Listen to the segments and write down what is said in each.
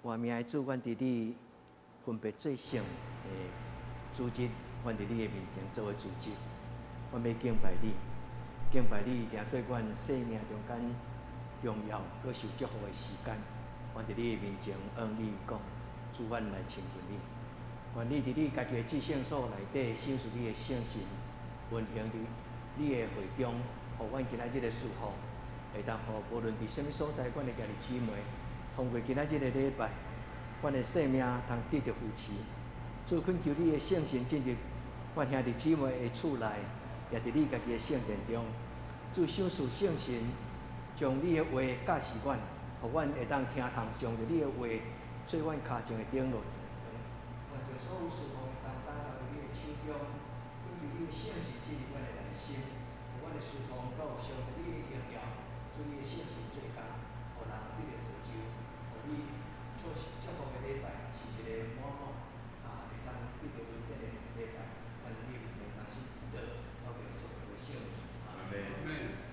活命的主，阮佇你分別做聖的主日，阮佇你的面前做伙主日，阮欲敬拜你，敬拜你，定做阮生命中間重要、閣受祝福的時間。阮佇你的面前向你講，主，阮來親近你。願你佇你家己的至聖所內底，賞賜你的聖神，運行佇你的會中，予阮今仔日的侍奉，會當予無論佇啥物所在，阮的兄弟姊妹，通過今仔日的禮拜，阮的生命通得著扶持。主，懇求你的聖神進入阮兄弟姊妹的厝內，也佇你家己的聖殿中。主，賞賜聖神，將你的話教示阮，予阮會當聽通將著你的話做阮跤前的燈，路前的光。願將所有侍奉的擔當交佇你的手中，懇求你的聖神進入阮的內心，予阮的侍奉閣有上著你的榮耀，主你的聖神做工，予人得著造就，予你所祝福的禮拜是一个滿滿啊，會當得著恩典的禮拜。願你面前同心祈禱，禱告所有的聖名。阿門。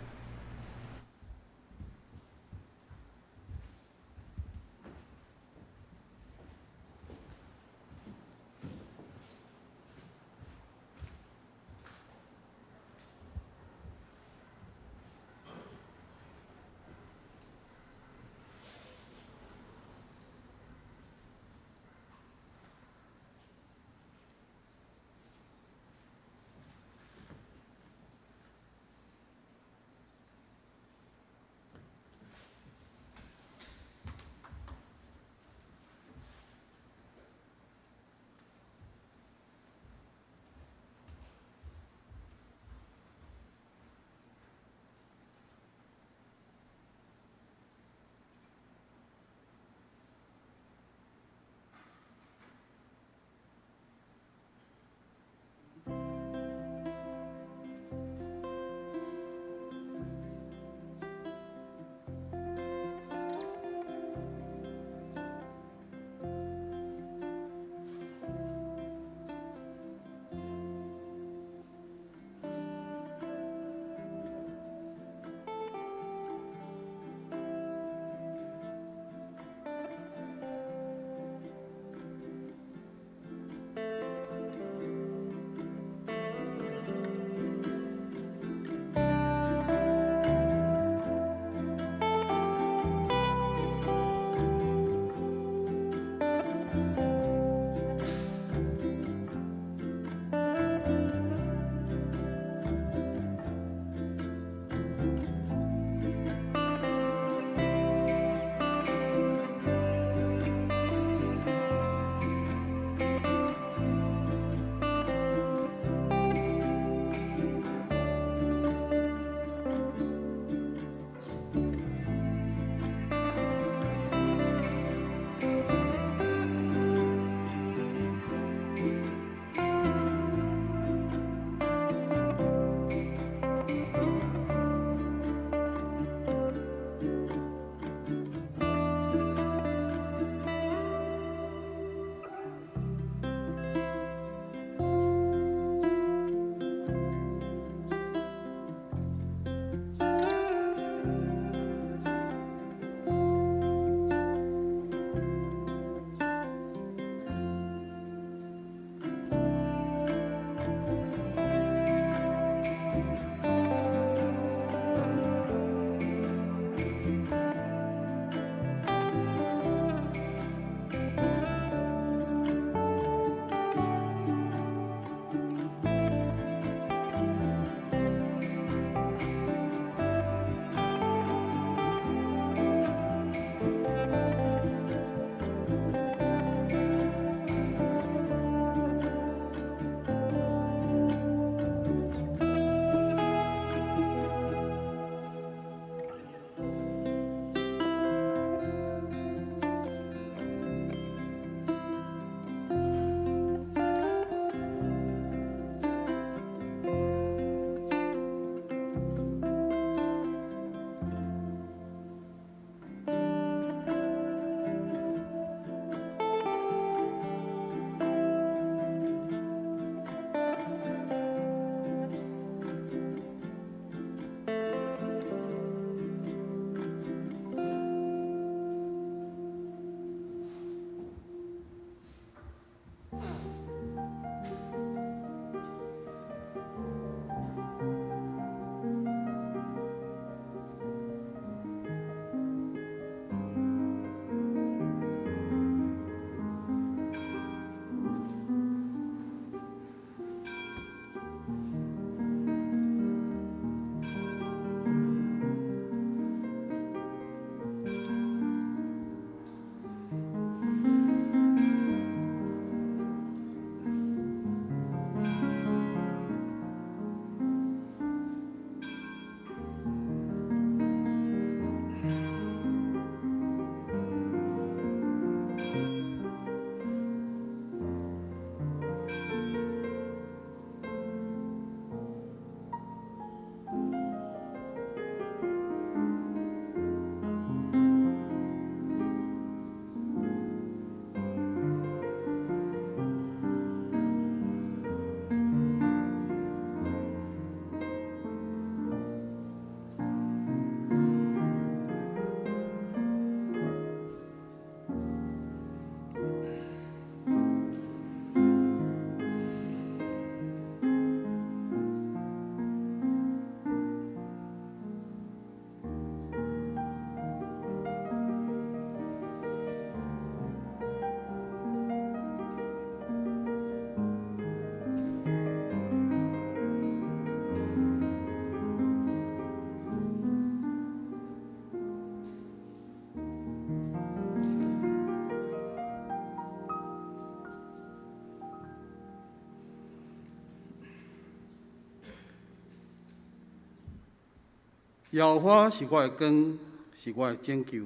耶和華是我的光，是我的拯救。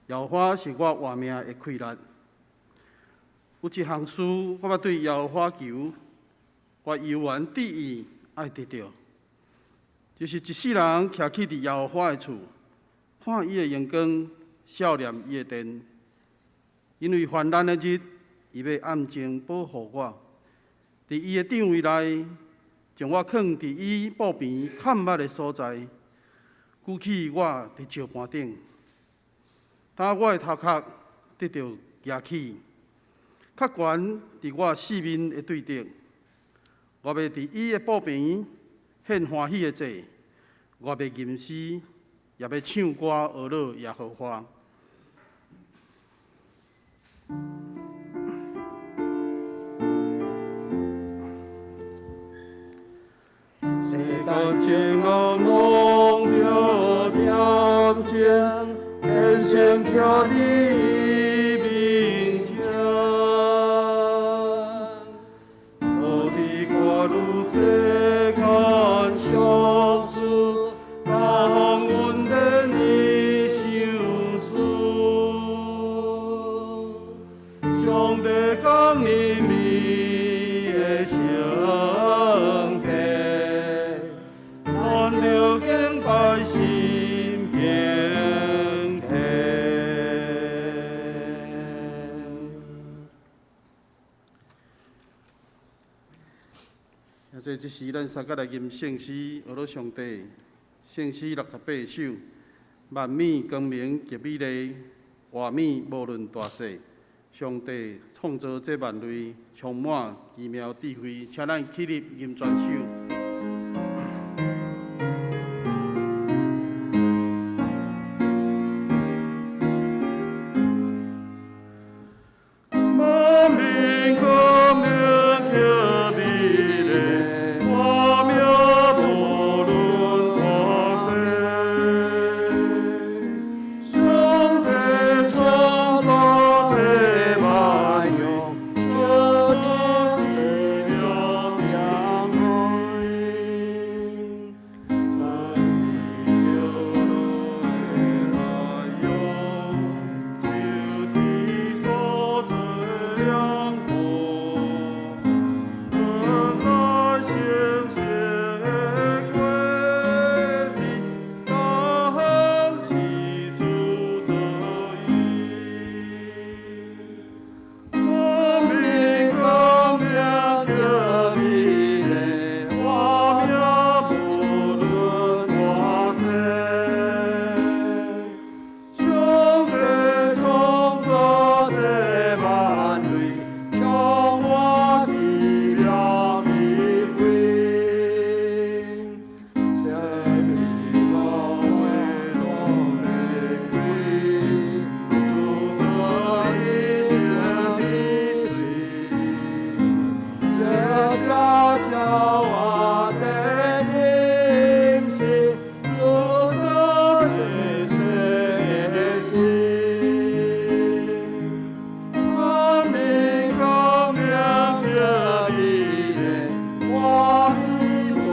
耶和華是我活命的氣力。有一項事，我欲對耶和華求，我猶原志意愛得著，就是一世人徛起佇耶和華的厝，看伊的榮光，數念伊的殿。因為患難的日，伊欲暗中保護我，佇伊的帳帷內，將我囥佇伊布棚崁密的所在，舉起我佇石盤頂，擔我的頭殼得著舉起，較懸佇我四面的對敵。我欲佇伊的布棚獻歡喜的祭，我欲吟詩，也欲唱歌呵咾耶和華。世間煎熬蒙著恬靜，天上徛你面前，無佇看汝世間相思，大風恩典的相思，上帝降臨美的聖殿，咱著敬拜心敬虔。啊，這這時咱三個來吟聖詩，呵咾上帝。聖詩68首，萬物光明極美麗，活物無論大細，上帝創造這萬類，充滿奇妙智慧，請咱起立吟全首。萬物光明極美麗，活物無論大細，上帝創造這萬有，充滿奇妙智慧。讚美小路的太陽，秋天所做的良好，本來星星的過天，大行是主造伊。萬物光明極美麗，活物無論大細，上帝創造這萬類，充滿奇妙智慧。生命草花攏玫瑰，主造伊生的水，這才叫我的吟詩，主造世世的心。萬物光明極美麗，活物無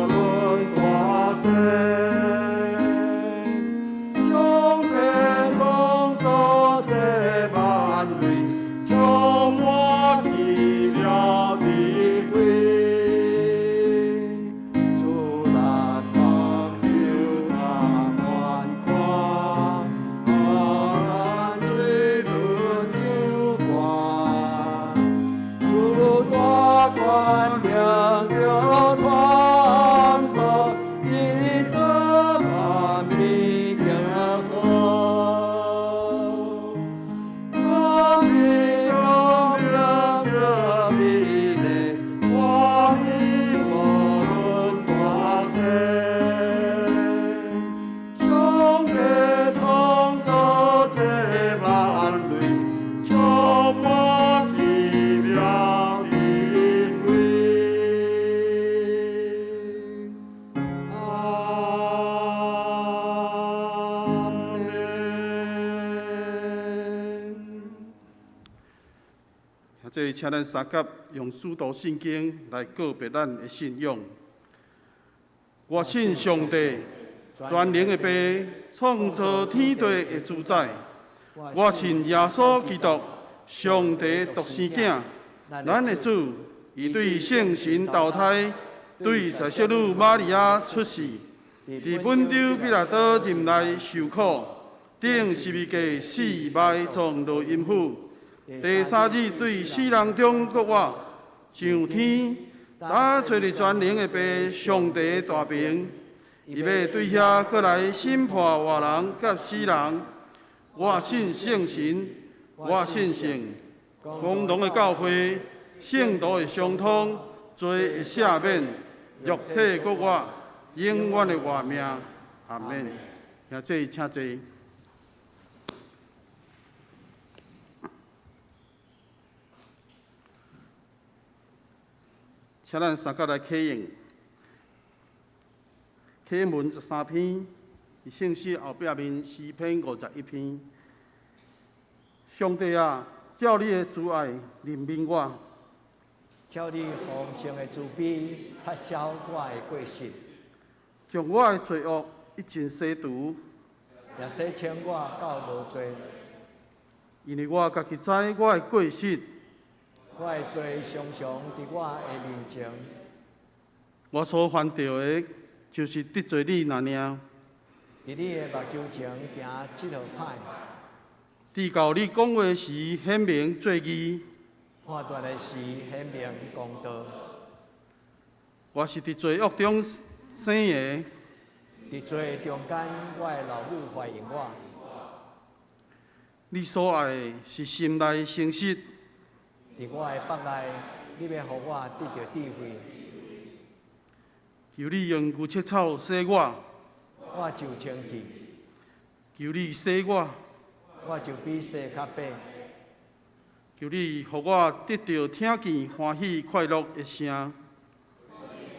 論大細，上帝創造這萬類，充滿奇妙智慧。主咱目睭通觀看，咱嘴唇唱歌，主大權柄著傳播，伊做萬物極好。萬物光明極美麗，活物無論大細，上帝創造這萬類，充滿奇妙智慧。阿們。這請咱三甲用使徒信經來告白咱的信仰。我信上帝，全能的父，創造天地的主宰。我信耶穌基督，上帝獨生囝，咱的主，伊對聖神投胎，對在聖女瑪利亞出世，佇本丟彼拉多任內受苦，釘十字架死埋葬落陰府，第三日對死人中復活，上天，搭坐佇全能的父上帝大爿，伊欲對遐閣來審判活人佮死人。我信聖神，我信聖公同的教會，聖徒的相通，罪的赦免，肉體復活，永遠的活命。阿們。兄弟，請坐。請咱三甲來啟應，啟應文13篇，佇聖詩後壁面詩篇51篇。上帝啊，照你的慈愛憐憫我，照你豐盛的慈悲擦消我的過失，將我的罪惡一盡洗除，也洗清我到無罪。因為我家己知我的過失，我的罪常常佇我的面前。我所犯著的，就是得罪你爾爾。佇你的目睭前行這號歹。直到你講話時顯明做義，判斷的時顯明公道。我是佇罪惡中生的，佇罪中間，我的老母懷孕我。你所愛的是心內誠實。佇我的腹內，你欲予我得著智慧。求你用牛舌草洗我，我就清氣。求你洗我，我就比雪較白。求你予我得著聽見歡喜快樂的聲。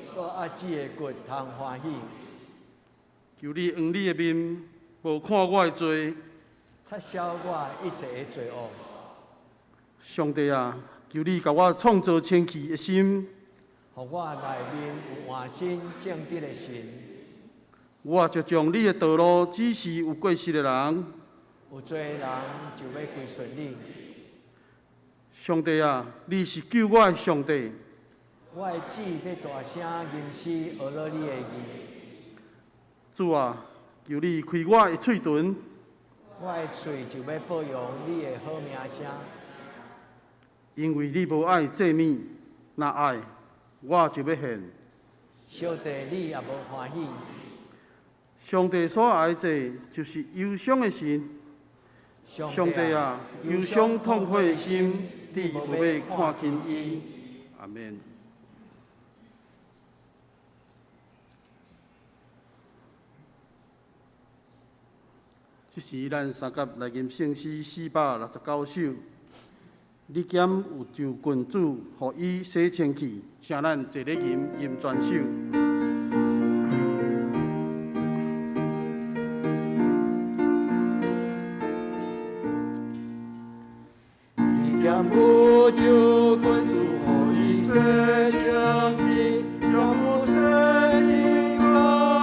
所壓制的骨通歡喜。求你用你的面無看我的罪，擦消我一切的罪惡。上帝啊，求你共我創造清氣的心，予我內面有換新正直的心。我就將你的道路指示有過失的人。有罪的人就欲歸順你。上帝啊，你是救我的上帝。我的舌欲大聲吟詩，學了你的義。主啊，求你開我的喙唇，我的喙就欲報揚你的好名聲。因為你無愛祭物，若愛，我就欲獻。燒祭你也無歡喜。上帝所愛的祭，就是憂傷的心。上帝啊，憂傷痛悔的心，你無欲看輕伊。阿們。這時，咱三甲來吟聖詩469首。你敢有就近主，予伊洗清氣，請咱齊咧吟吟全首。你敢有就近主，予伊洗清氣，敢有洗你家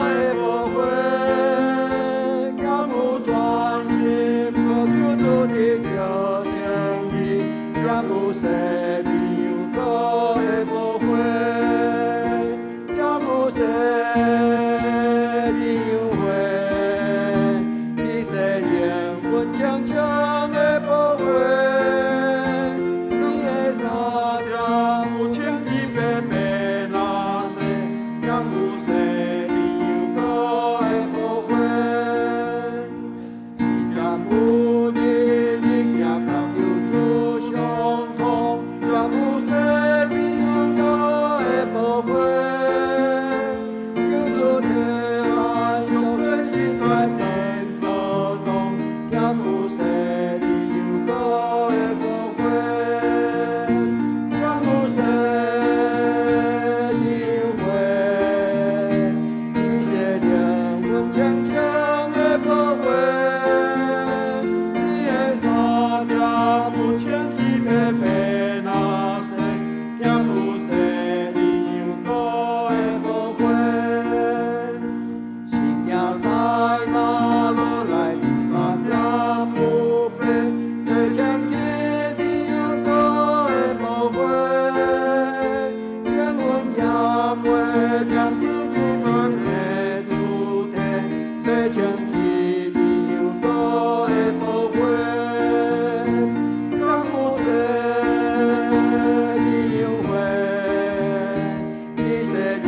的無悔，敢有專心苦求主得著稱義，敢有洗淨閣會無悔，敢有洗淨悔，佇世靈魂清清的寶血，你的衫敢有穿去白白那洗，敢有洗淨閣會無悔？你敢有日日行佮救主相通，敢有洗淨閣會無悔？救主替咱贖罪，實在天得當，敢有洗去甜又閣的寶血，敢有洗甜又血，你洗淨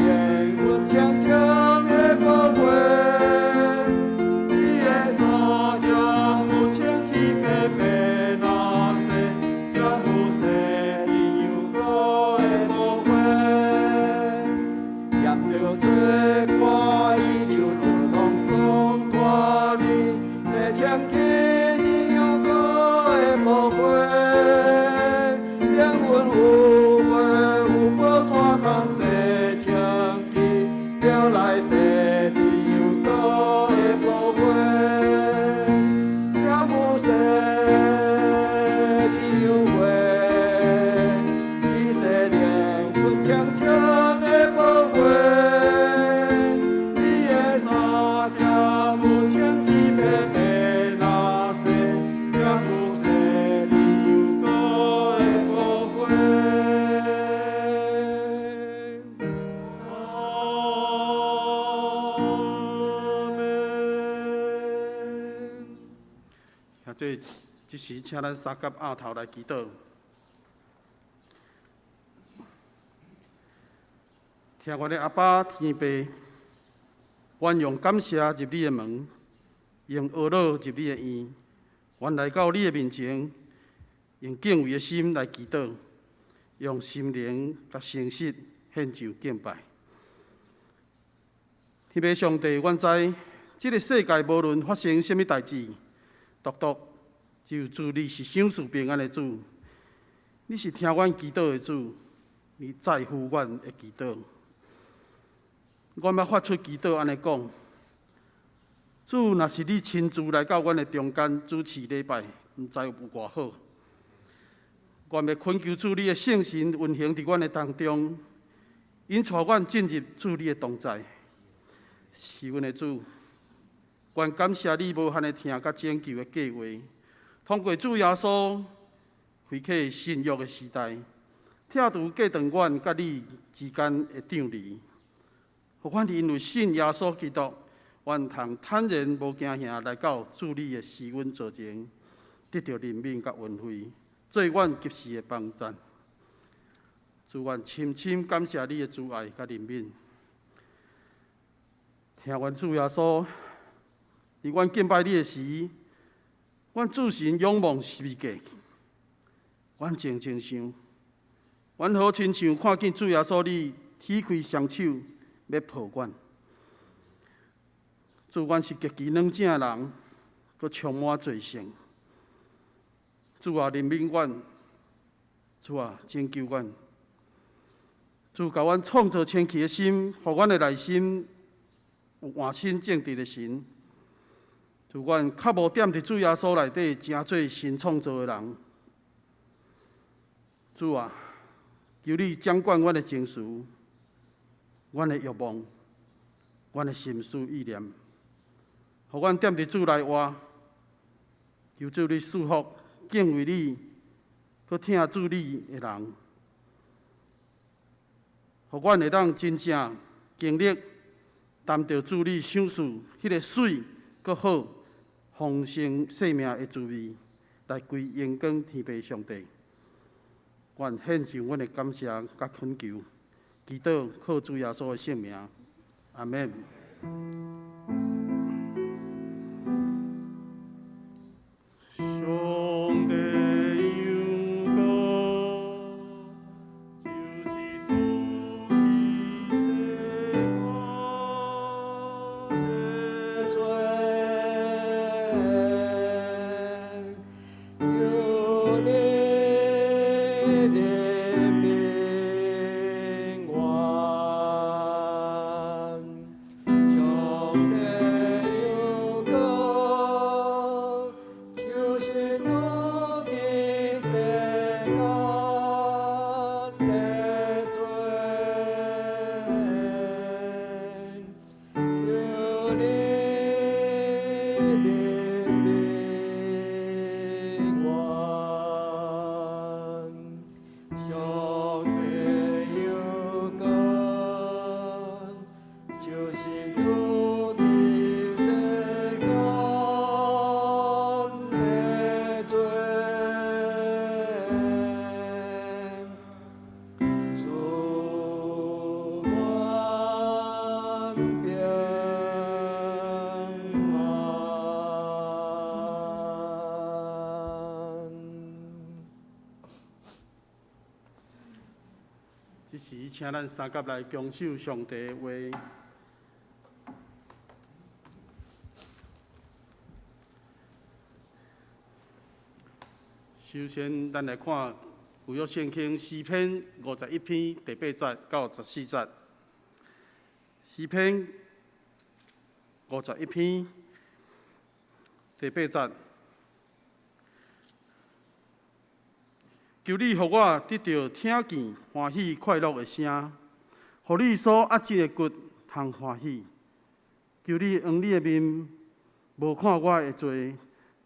阮清淨的寶血，你的衫劍有清氣白白若雪，敢有洗甜又閣的寶血，染著罪過伊就都統統脫離，洗清氣甜又閣的寶血，靈魂有血有寶怎通洗清氣？著來洗甜又閣的寶血，敢有洗甜又血，你洗靈魂清淨的寶血，你的衫劍有清氣白白若雪，敢有洗甜又閣的寶血。阿門。兄弟，這時請咱三甲額頭來祈禱。疼阮的阿爸天父，阮用感謝入你的門，用哀樂入你的院。阮來到你的面前，用敬畏的心來祈禱，用心靈佮誠實獻上敬拜。天父上帝，阮知這个世界無論發生啥物代誌，獨獨只有主你是賞賜平安的主，你是聽阮祈禱的主，你在乎阮的祈禱。阮欲發出祈禱按呢講：主，若是你親自來到阮的中間主持禮拜，毋知有偌好。阮欲懇求主你的聖神運行佇阮的當中，引帶阮進入主你的同在。是阮的主，阮感謝你無限的疼佮拯救的計劃，通過主耶穌開啟新約的時代，拆除隔斷阮佮你之間的障離，予阮因為信耶穌基督，阮通坦然無驚嚇來到主你的施恩座前，得著憐憫佮恩惠，做阮及時的幫贊。主，阮深深感謝你的慈愛佮憐憫。聽阮主耶穌，佇阮敬拜你的時，阮主神仰望十字架，阮靜靜想，阮好親像看見主耶穌你劈開雙手欲抱阮。主，阮是極其軟正的人，閣充滿罪性。主啊，憐憫阮！主啊，拯救阮！主，共阮創造清氣的心，予阮的內心有換新正直的神。主，阮較無踮佇主耶穌內底，成做新創造的人。主啊，求你掌管阮的情緒、阮的欲望、阮的心思意念，予阮踮佇主內活。求主你賜福敬畏你、閣疼主你的人，予阮會當真正經歷擔著主你賞賜彼个媠閣好豐盛生命的滋味，來歸榮光天父上帝。阮獻上阮的感謝佮懇求，祈禱靠主耶穌的聖名，阿門。上帝羊羔，就是除去世間的罪，求你憐憫阮。上帝羊羔，就是除去世間的罪，求你憐憫阮。上帝羊羔，就是除去世間這時，請咱三佮來恭守上帝的話。首先，咱來看舊約聖經詩篇51篇第8節到14節。詩篇51篇第8節，求你予我得著聽見歡喜快樂的聲，予你所壓折的骨通歡喜。求你掩你的面，無看我的罪，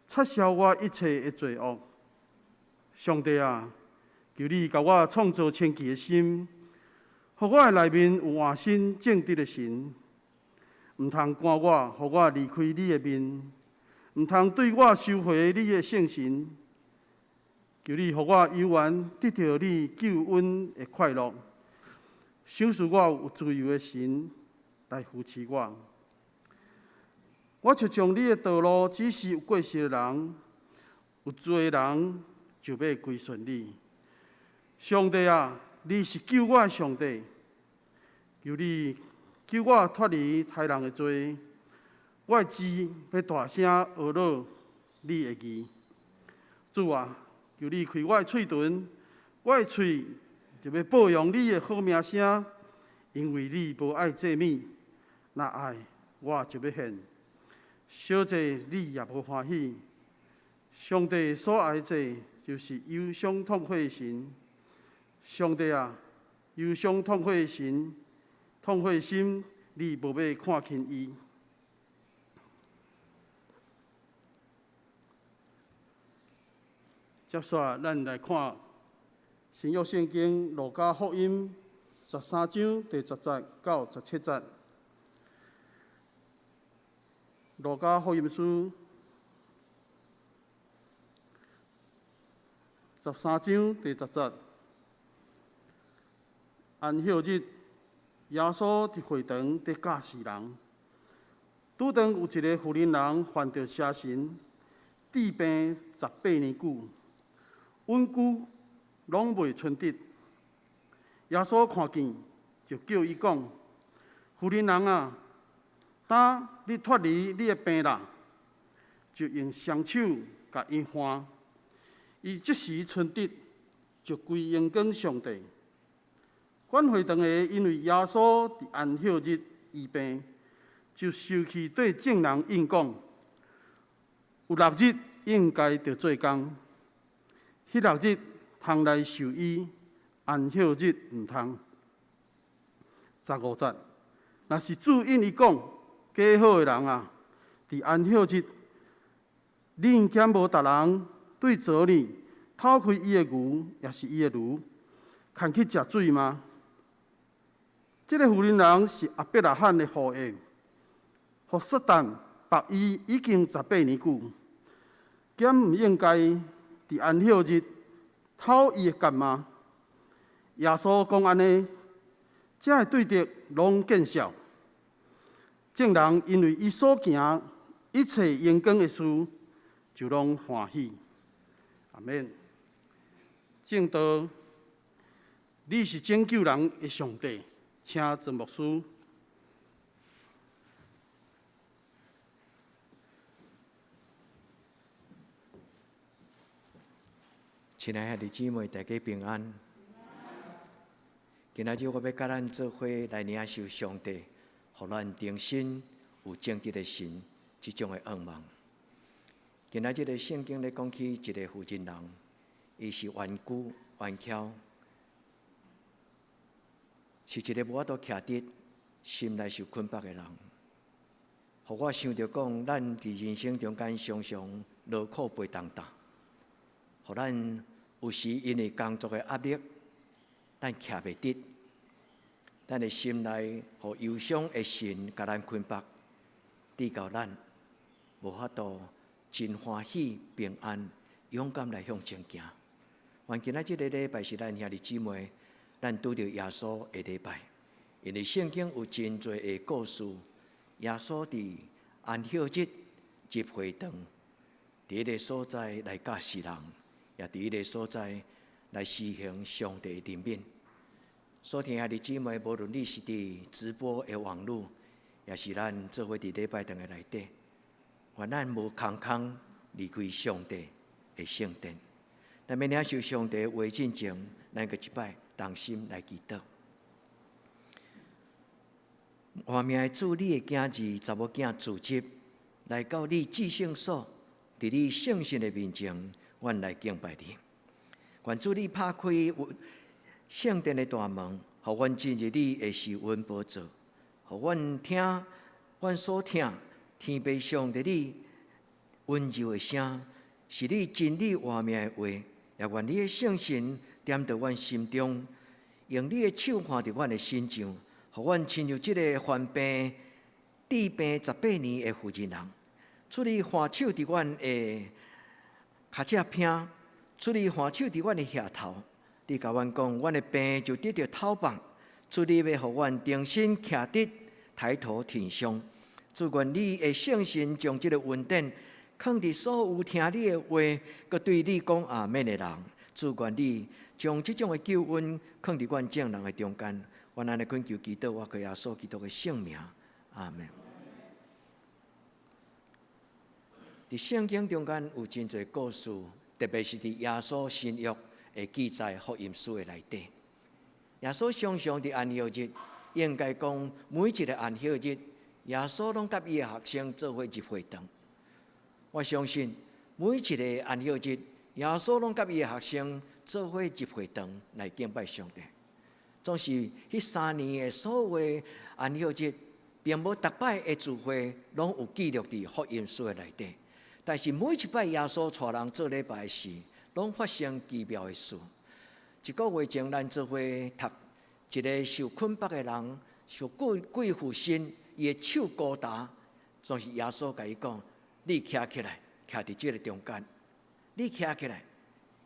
擦消我一切的罪惡。上帝啊，求你共我創造清潔的心，予我的內面有換新正直的神。毋通趕我，予我離開你的面；毋通對我收回你的聖神。求你予我猶原得著你救恩的快樂，賞賜我有自由的神來扶持我。我卻將你的道路指示有過失的人，有罪的人就欲歸順你。上帝啊，你是救我的上帝，求你救我脫離刣人的罪。我的舌欲大聲呵咾你的義。主啊，求你開我的喙唇，我的喙就欲報揚你的好名聲，因為你無愛祭物，若愛我就欲獻。燒祭你也無歡喜。上帝所愛的祭，就是憂傷痛悔的心。上帝啊，憂傷痛悔的心，痛悔的心，你無欲看輕伊。接續，咱來看新約聖經路加福音13章第10節到17節。路加福音書13章第10節，安息日，耶穌佇會堂佇教示人，拄當有一个婦人人犯著邪神，治病18年久，穩久攏袂伸直。耶穌看見，就叫伊講：婦人人啊，今你脫離你的病啦！就用雙手共伊按，伊即時伸直，就歸榮光上帝。管會堂的因為耶穌佇安息日醫病，就生氣對眾人應講：有六日應該著做工，彼六日通來受醫，安息日毋通。15節，若是主應伊講，假好的人啊，佇安息日，恁敢無逐人對槽裡透開伊的牛，抑是伊的驢，牽去食水嗎？這个婦人人是亞伯拉罕的後裔，予撒旦縛伊已經18年久，敢毋應該佇安息日透伊的角嗎？耶穌講按呢，遮的對敵攏見笑。眾人因為伊所行一切榮光的事，就攏歡喜。阿們。證道，你是拯救人的上帝，請曾牧師。親愛的兄弟姊妹，大家平安。今仔日我欲佮咱做伙來領受上帝，予咱重新有正直的神這種的願望。今仔日的聖經咧講起一个婦人人，伊是冤屈冤巧，是一个無法度徛直、心內受捆綁的人。予我想著講，咱佇人生中間常常勞苦背重擔，予咱有時因為工作的壓力，咱徛袂直，咱的心內予憂傷的神共咱捆綁，直到咱無法度真歡喜、平安、勇敢來向前行。願今仔這个禮拜是咱兄弟姊妹，咱拄著耶穌的禮拜，因為聖經有真濟的故事，耶穌佇安息日入會堂，佇彼个所在來教示人，也佇彼个所在來施行上帝的憐憫。所聽兄弟姊妹，無論你是佇直播的網路，抑是咱做伙佇禮拜堂的內底，願咱無空空離開上帝的聖殿。咱欲領受上帝話進前，咱閣一擺同心來祈禱。活命的主，你的囝兒查某囝聚集來到你至聖所，佇你聖神的面前，阮來敬拜你。願主你拍開聖殿的大門，予阮進入你的施恩寶座，予阮聽阮所聽天父上帝你溫柔的聲，是你真理活命的話，也願你的聖神點著阮心中，用你的手看著阮的身上，予阮親像這个患病治病18年的婦人人，主你按手佇阮的跤脊骿，主你按手佇阮的額頭，你共阮講，阮的病就得著透放。主你欲予阮重新徛直，抬頭挺胸。主願你的聖神將這个恩典囥佇所有聽你的話，閣對你講阿們的人。主願你將這種的救恩囥佇阮眾人的中間。阮按呢懇求祈禱，我靠耶穌基督的聖名，阿們。佇聖經中間有真濟故事，特別是佇耶穌新約的記載福音書的內底。耶穌常常佇安息日，應該講每一个安息日，耶穌攏佮伊的學生做伙入會堂。我相信每一个安息日，耶穌攏佮伊的學生做伙入會堂來敬拜上帝。總是彼3年的所有安息日，並無逐擺的聚會攏有記錄佇福音書的內底。但是每一擺耶穌帶人做禮拜時，攏發生奇妙的事。一個月前，咱做伙讀一个受捆綁的人，受鬼附身，伊的手高焦，總是耶穌共伊講：你徛起來，徛佇這个中間，你徛起來，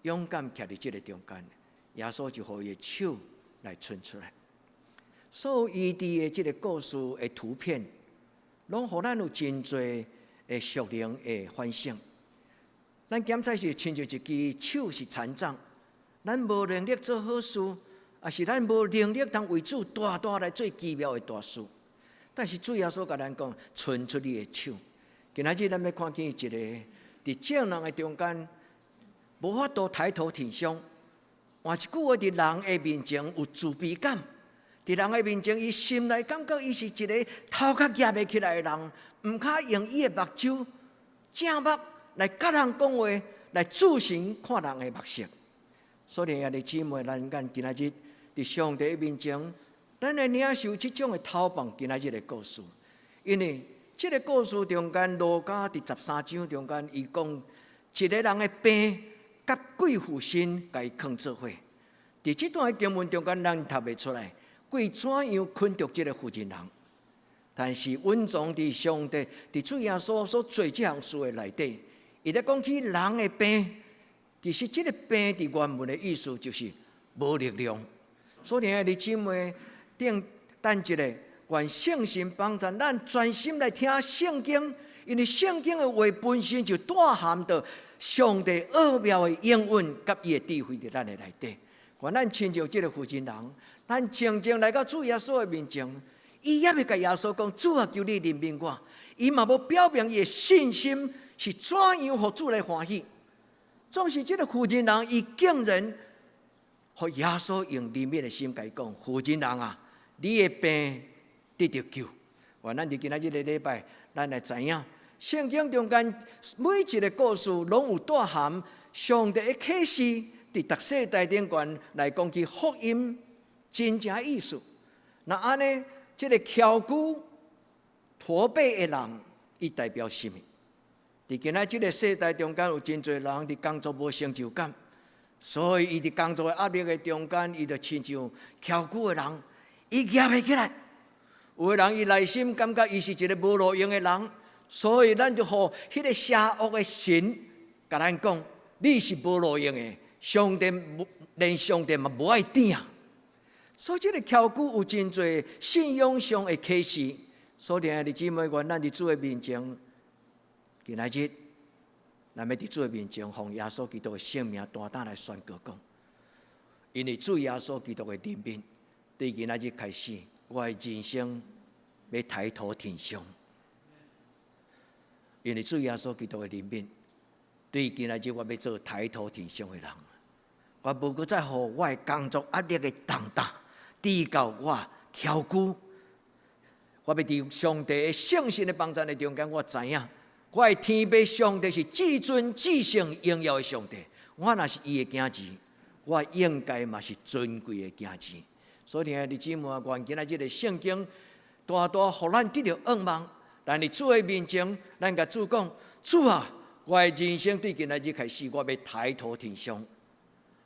勇敢徛佇這个中間。耶穌就予伊的手來伸出來。所有醫治的這个故事的圖片，攏予咱有真濟的屬靈的反省。咱檢查是親像一支手是殘障，咱無能力做好事，抑是咱無能力通為主大大來做奇妙的大事。但是主耶穌共咱講，伸出你的手。今仔日咱欲看見一個佇眾人的中間，無法度抬頭挺胸。換一句話，佇人的面前有自卑感，佇人的面前，伊心內感覺伊是一个頭殼攑袂起來的人，毋敢用伊的目睭正目來佮人講話，來注神看人的目色。所以兄弟姊妹，咱今仔日佇上帝面前，咱來領受這種的透放今仔日的故事。因為這个故事中間，路加佇13章中間，伊講一个人的病佮鬼附身，共伊囥做伙。佇這段經文中間，咱讀袂出來鬼怎樣捆著這个婦人人。但是隱藏佇上帝佇主耶穌所做這項事的內底，伊咧講起人的病，其實這个病佇原文的意思就是無力量。所以兄弟姊妹，等等一下，願聖神幫助咱專心來聽聖經，因為聖經的話本身就帶含著上帝奧妙的應允佮伊的智慧佇咱的內底。願咱親像這个婦人人，咱靜靜來到主耶穌的面前，伊猶未共耶穌講：主啊，求你憐憫我。伊嘛無表明伊的信心是怎樣予主來歡喜。總是這个婦人人，伊竟然予耶穌用憐憫的心共伊講：婦人人啊，你的病得著救。願咱佇今仔日个禮拜，咱來知影聖經中間每一个故事，攏有帶含上帝的啟示，佇逐世代頂懸來講起福音真正意思。若按呢，這个蹺龜駝背的人，伊代表啥物？佇今仔這个世代中間，有真濟人佇工作無成就感，所以伊佇工作的壓力的中間，伊就親像蹺龜的人，伊舉袂起來。有的人伊內心感覺伊是一个無路用的人，所以咱就予彼个邪惡的神共咱講：你是無路用的，上帝連上帝嘛無愛疼。所以這个蹺龜有真濟信仰上的啟示。所以兄弟姊妹，願咱佇主的面前，今仔日，咱欲佇主的面前，奉耶穌基督的聖名，大膽來宣告講：因為主耶穌基督的憐憫，對今仔日開始，我的人生欲抬頭挺胸，因為主耶穌基督的憐憫，對今仔日我欲做抬頭挺胸的人。我無閣再予我的工作壓力的重擔，致到我蹺龜。我欲佇上帝的聖神的幫贊的中間，我知影，我的天父上帝是至尊至聖榮耀的上帝。我若是伊的囝兒，我應該嘛是尊貴的囝兒。所以，兄弟姊妹，願今仔日的聖經大大予咱得著仰望。咱佇主的面前，咱共主講：主啊，我的人生對今仔日開始，我欲抬頭挺胸。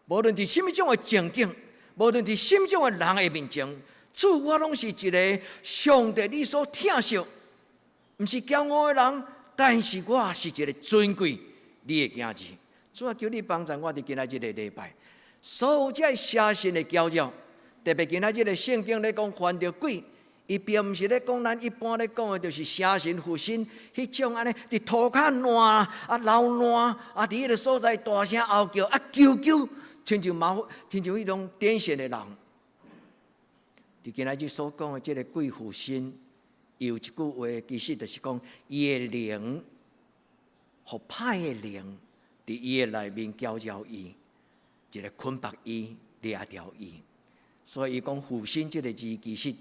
無論佇啥物種的情景，無論佇啥物種的人的面前，主，我攏是一个上帝你所疼惜，毋是驕傲的人，但是我是一个尊貴你的囝兒。主啊，求你幫助我佇今仔日的禮拜，所有這邪神的攪擾，特別今仔日的聖經咧講犯著鬼，伊並毋是咧講咱一般咧講的，就是邪神附身，彼種按呢佇塗跤爛啊流爛啊，佇彼个所在大聲嗷叫啊求救，親像麻親像彼種癲癇的人。佇今仔日所講的這个鬼附身，有一句話，其實就是講伊的靈，予歹的靈，佇伊的內面攪擾伊，一个捆縛伊、掠牢伊。所以伊講附身這个字，其實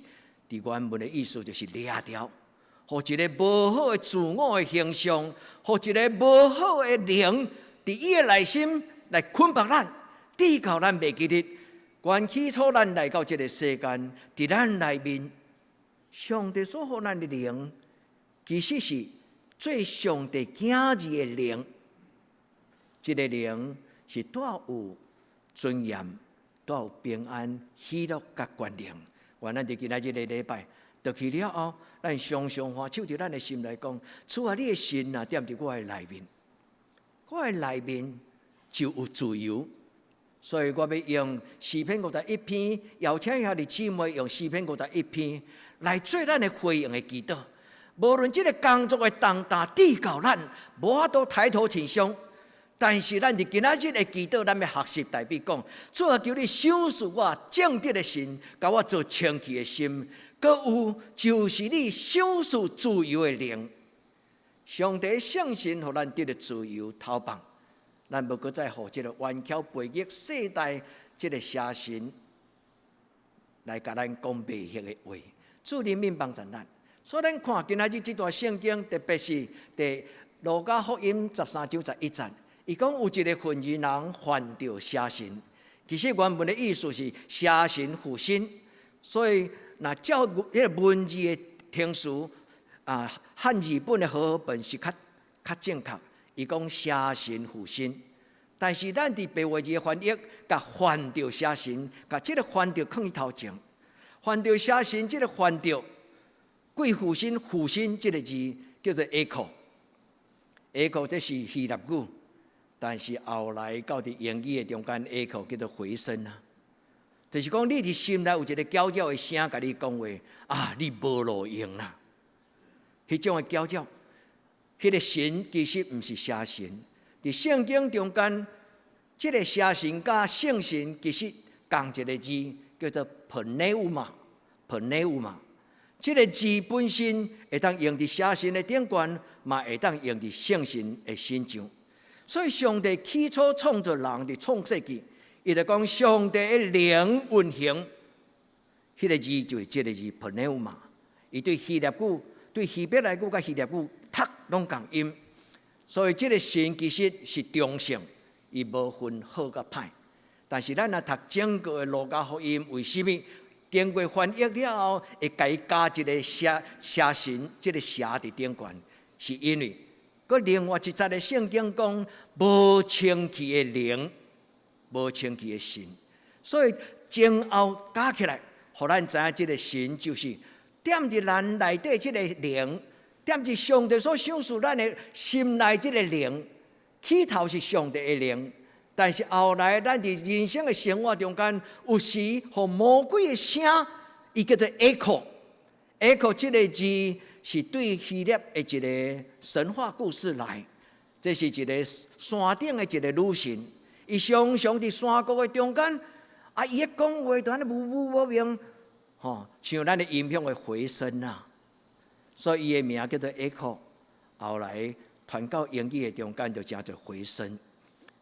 佇原文的意思就是掠牢，予一个無好的自我的形象，予一个無好的靈，佇伊的內心來捆縛咱，致到咱袂記得。原起初咱來到這个世間，佇咱內面，上帝所予咱的靈，其實是做上帝囝兒的靈。這个靈是帶有尊嚴、帶有平安、喜樂佮權能。願咱佇今仔日个禮拜，倒去了後，咱常常歡手佇咱的心內講：主啊，你的神若踮佇我的內面，我的內面就有自由。所以我欲用詩篇51篇，邀請兄弟姊妹用詩篇五十一篇來做咱的回應的祈禱。無論這个工作的重擔致到咱無法度抬頭挺胸，但是咱佇今仔日的祈禱，咱欲學習大衛講：主啊，求你賞賜我正直的神，共我做清氣的心。閣有就是你賞賜自由的靈。上帝聖神予咱得著自由逃放。咱無閣再予這个頑強背逆世代這个邪神來共咱講迷惑的話，主憐憫幫助咱。所以咱看今仔日這段聖經，特別是佇路加福音13章11節，伊講有一个婦人犯著邪神，其實原文的意思是邪神附身，所以若照彼个文字的程序啊，漢字本的和合本是較較正確。伊講邪神附身，但是咱佇白話字的翻譯，共犯著邪神，共這个犯著囥佇頭前，犯著邪神，這个犯著鬼附身，附身這个字叫做 echo，echo 這是希臘語，但是後來到佇英語的中間，echo 叫做回聲啊，就是講你佇心內有一个攪擾的聲，共你講話啊，你無路用啦，彼種的攪擾。彼个神其實毋是邪神，佇聖經中間，這个邪神佮聖神其實仝一个字，叫做 pneuma，pneuma。這个字本身會當用佇邪神的頂懸，嘛會當用佇聖神的身上。所以上帝起初創造人佇創世記，伊就講上帝的靈運行，彼个字就是這个字 pneuma。伊對希臘語、對希伯來語佮希臘語讀攏仝音，所以這个神其實是中性，伊無分好佮歹。但是咱若讀整個的路加福音，為啥物經過翻譯了後，會共伊加一个邪邪神，這个邪佇頂懸，是因為閣另外一節的聖經講無清氣的靈，無清氣的神，所以前後加起來，予咱知影這个神就是踮佇咱內底這个靈。踮佇上帝所賞賜咱的心內這个靈，起頭是上帝的靈，但是後來咱佇人生的生活中間，有時予魔鬼的聲，伊叫做 echo，echo 這个字是對希臘的一个神話故事來，這是一个山頂的一个女神，伊常常佇山谷的中間，啊，伊咧講話就按呢無無無明，吼，像咱的音響的回聲啊。所以伊的名叫做 echo，後來傳到英語的中間就成做回聲。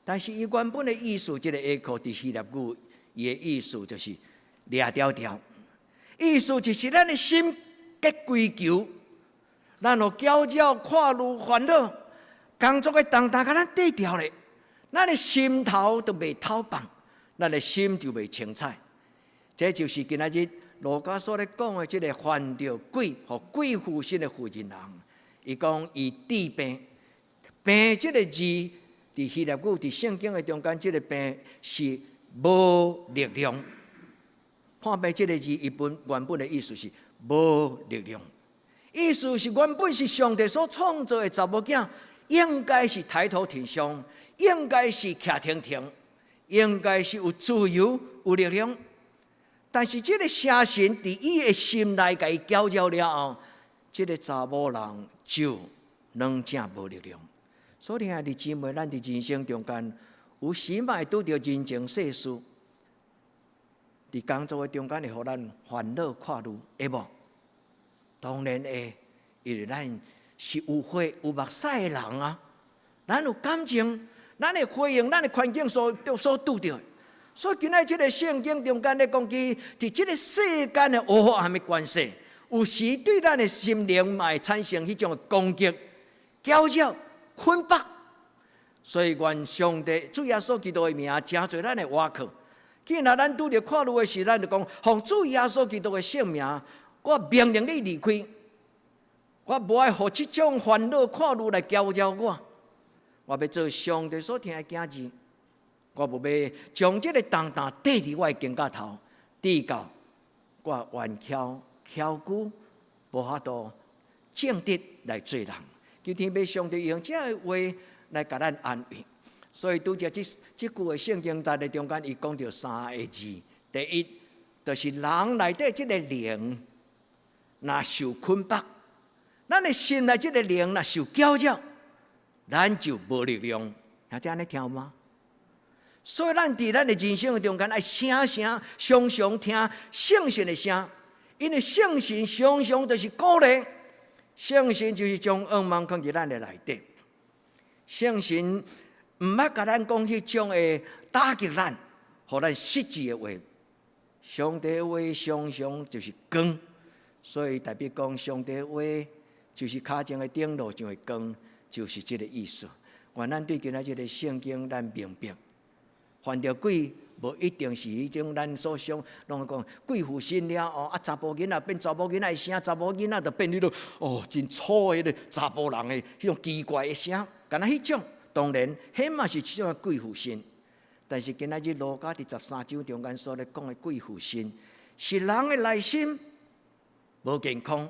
但是伊原本的意思，這個 echo 佇希臘語，伊的意思就是掠牢牢，意思就是咱的心結規球，咱予攪擾、看慮、煩惱，工作的重擔共咱綴牢咧，咱的心頭都袂透放，咱的心就袂清彩。這就是今仔日路加所咧講的這個犯著鬼予鬼附身的婦人人，伊講伊治病，病這個字佇希臘語佇聖經的中間，這個病是無力量。破病這個字，伊本原本的意思是無力量，意思是原本是上帝所創造的查某囝，應該是抬頭挺胸，應該是徛挺挺，應該是有自由、有力量。但是這個邪神佇伊的心內共伊攪擾了後，這個查某人就攏正無力量。所以兄弟姊妹，咱佇人生中間有時嘛會拄著人情世事，佇工作的中間會予咱煩惱看慮，會無？當然會，因為咱是有血有目屎的人啊，咱有感情，咱會回應咱的環境所拄著。所以今仔這個聖經中間咧講起，佇這個世間的黑暗的關係，有時對咱的心靈嘛會產生彼種的攻擊、攪擾、捆綁。所以願上帝主耶穌基督的名，成做咱的倚靠。既然咱拄著看慮的時，咱就講奉主耶穌基督的聖名，我命令你離開，我無愛予這種煩惱看慮來攪擾我。我欲做上帝所疼的囝兒。我無欲將這個重擔綴佇我的肩胛頭，直到我頑翹蹺久，無法度正直來做人。求天父上帝用這个話來共咱安慰。所以拄則這這句的聖經在的中間，伊講著三个字：第一，就是人內底這個靈，若受捆綁，咱的心內這個靈若受攪擾，咱就無力量。兄弟按呢聽有嗎？所以，咱佇咱的人生的中間，愛聲聲常常聽聖神的聲，因為聖神常常就是鼓勵，聖神就是將仰望放佇咱的內底。聖神毋捌共咱講彼種的打擊咱，予咱失志的話。上帝的話常常就是光，所以代表講上帝的話就是跤前的燈，路上的光，就是這個意思。願咱對今仔這個聖經，咱明白。犯著鬼，無一定是彼種咱所想，攏講鬼附身了後，啊，查埔囡仔變查某囡仔的聲，查某囡仔就變彼個哦，真粗的彼個查埔人的彼種奇怪的聲，敢若彼種，當然，彼嘛是一種的鬼附身。但是今仔日路加佇13章中間所咧講的鬼附身，是人的內心無健康，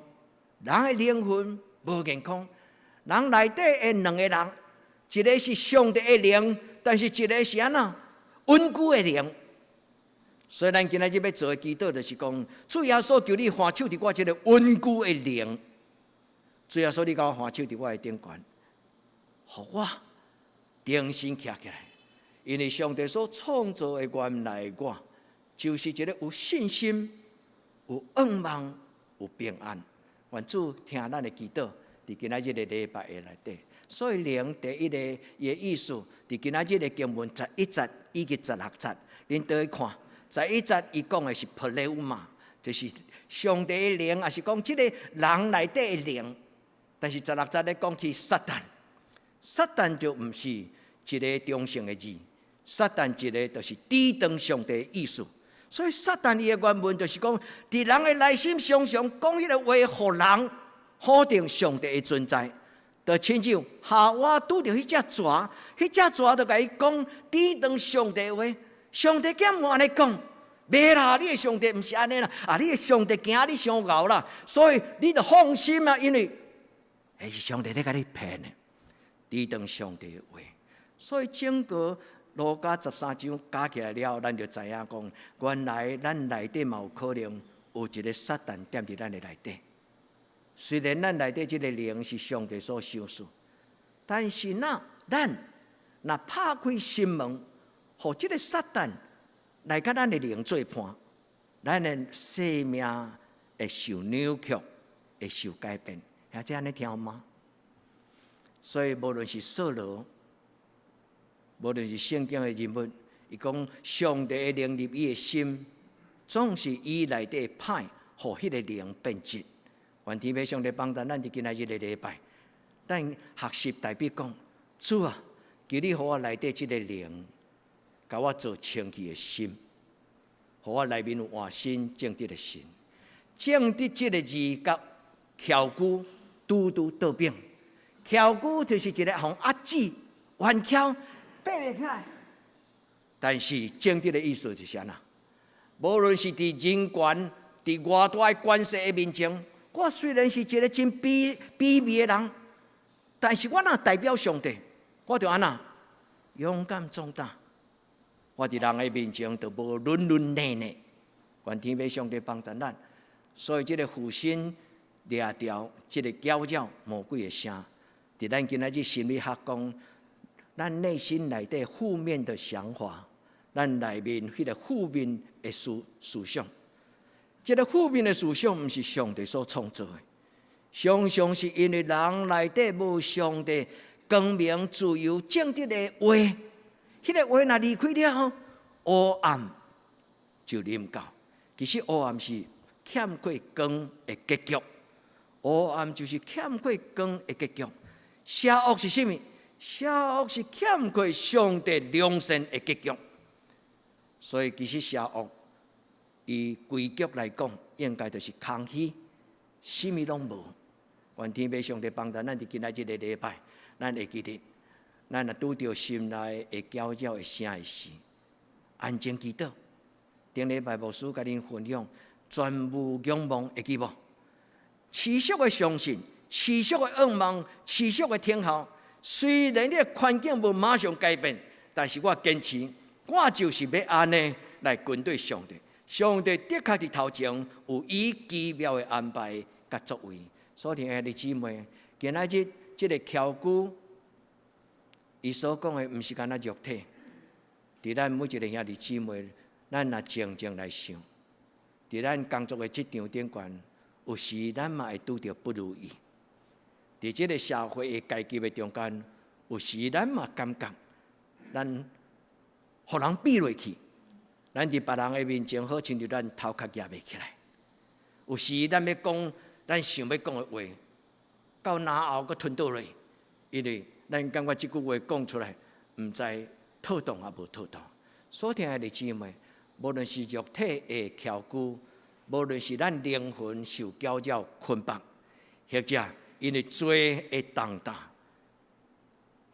人的靈魂無健康，人內底的兩個人，一個是上帝的靈，但是一個是按怎？穩固的靈，所以咱今仔日欲做的祈禱，就是講，主耶穌求你按手佇我這個穩固的靈，主耶穌你共我按手佇我的頂懸，予我重新徛起來。因為上帝所創造的原來我，就是一個有信心、有仰望、有平安。願主聽咱的祈禱，佇今仔日的禮拜的內底。所以靈第一個伊的意思，佇今仔日的經文11節以及16節，恁倒去看。十一節伊講的是πνεύμα，就是上帝的靈，抑是講這個人內底的靈。但是十六節咧講起撒旦，撒旦就毋是一個中性的字，撒旦一個就是抵擋上帝的意思。所以撒旦伊的原文就是講，佇人的內心常常講彼個話，予人否定上帝的存在。就親像夏娃拄著彼隻蛇，彼隻蛇就共伊講抵擋上帝話，上帝敢無按呢講？袂啦，你的上帝毋是按呢啦，啊，你的上帝驚你傷𠢕啦，所以你著放心啊，因為彼是上帝咧共你騙的，抵擋上帝的話。所以整個路加十三章加起來了後，咱就知影講，原來咱內底嘛有可能有一個撒旦踮佇咱的內底。雖然咱內底這個靈是上帝所賞賜，但是若咱若拍開心門，予這個撒旦來共咱的靈做伴，咱的生命會受扭曲，會受改變。兄弟按呢聽嗎？所以無論是掃羅，無論是聖經的人物，伊講上帝的靈入伊的心，總是伊內底歹，予彼個靈變質。願天父上帝幫助咱佇今仔日的禮拜，咱學習大衛講：主啊，求你予我內底這個靈，共我做清氣的心，予我內面有換新正直的心。正直這個字佮蹺龜拄拄倒反，蹺龜就是一个予壓制、彎曲、爬袂起來。但是正直的意思就是按怎？無論是佇人權、佇偌大的權勢的面前，我雖然是一個真卑微的人，但是我若代表上帝，我就按怎勇敢壯膽。我佇人的面前就無軟軟軟軟。願天父上帝幫助咱。所以這个負心掠著這个攪擾魔鬼的聲，佇咱今仔日心理學講，咱內心內底負面的想法，咱內面彼个負面的思想，這个負面的思想毋是上帝所創造的，常常是因為人內底無上帝光明、自由、正直的話，彼个話若離開了後，黑暗就臨到。其實黑暗是欠缺光的結局，黑暗就是欠缺光的結局。邪惡是啥物？邪惡是欠缺上帝良善的結局。所以其實邪惡，以歸結來講，應該就是空虛，啥物攏無。願天父上帝幫助咱佇今仔這个禮拜，咱會記得，咱若拄著心內會攪擾的聲的時，安靜祈禱。頂禮拜牧師共恁分享，全無仰望，會記無？持續的相信，持續的仰望，持續的聽候。雖然你的環境無馬上改變，但是我堅持，我就是欲按呢來跟隨上帝。上帝的確佇頭前有伊奇妙的安排佮作為。所以兄弟姊妹，今仔日這个蹺龜，伊所講的毋是干焦肉體。佇咱每一个兄弟姊妹，咱若靜靜來想，佇咱工作的職場頂懸，有時咱嘛會拄著不如意。佇這个社會的階級的中間，有時咱嘛感覺咱予人比落去，咱佇別人的面前好親像咱頭殼攑袂起來。有時咱欲講咱想欲講的話，到嚨喉閣吞倒落，因為咱感覺這句話講出來，毋知妥當抑無妥當。所聽的姊妹，無論是肉體的蹺龜，無論是咱靈魂受攪擾捆綁，或者因為罪的重擔，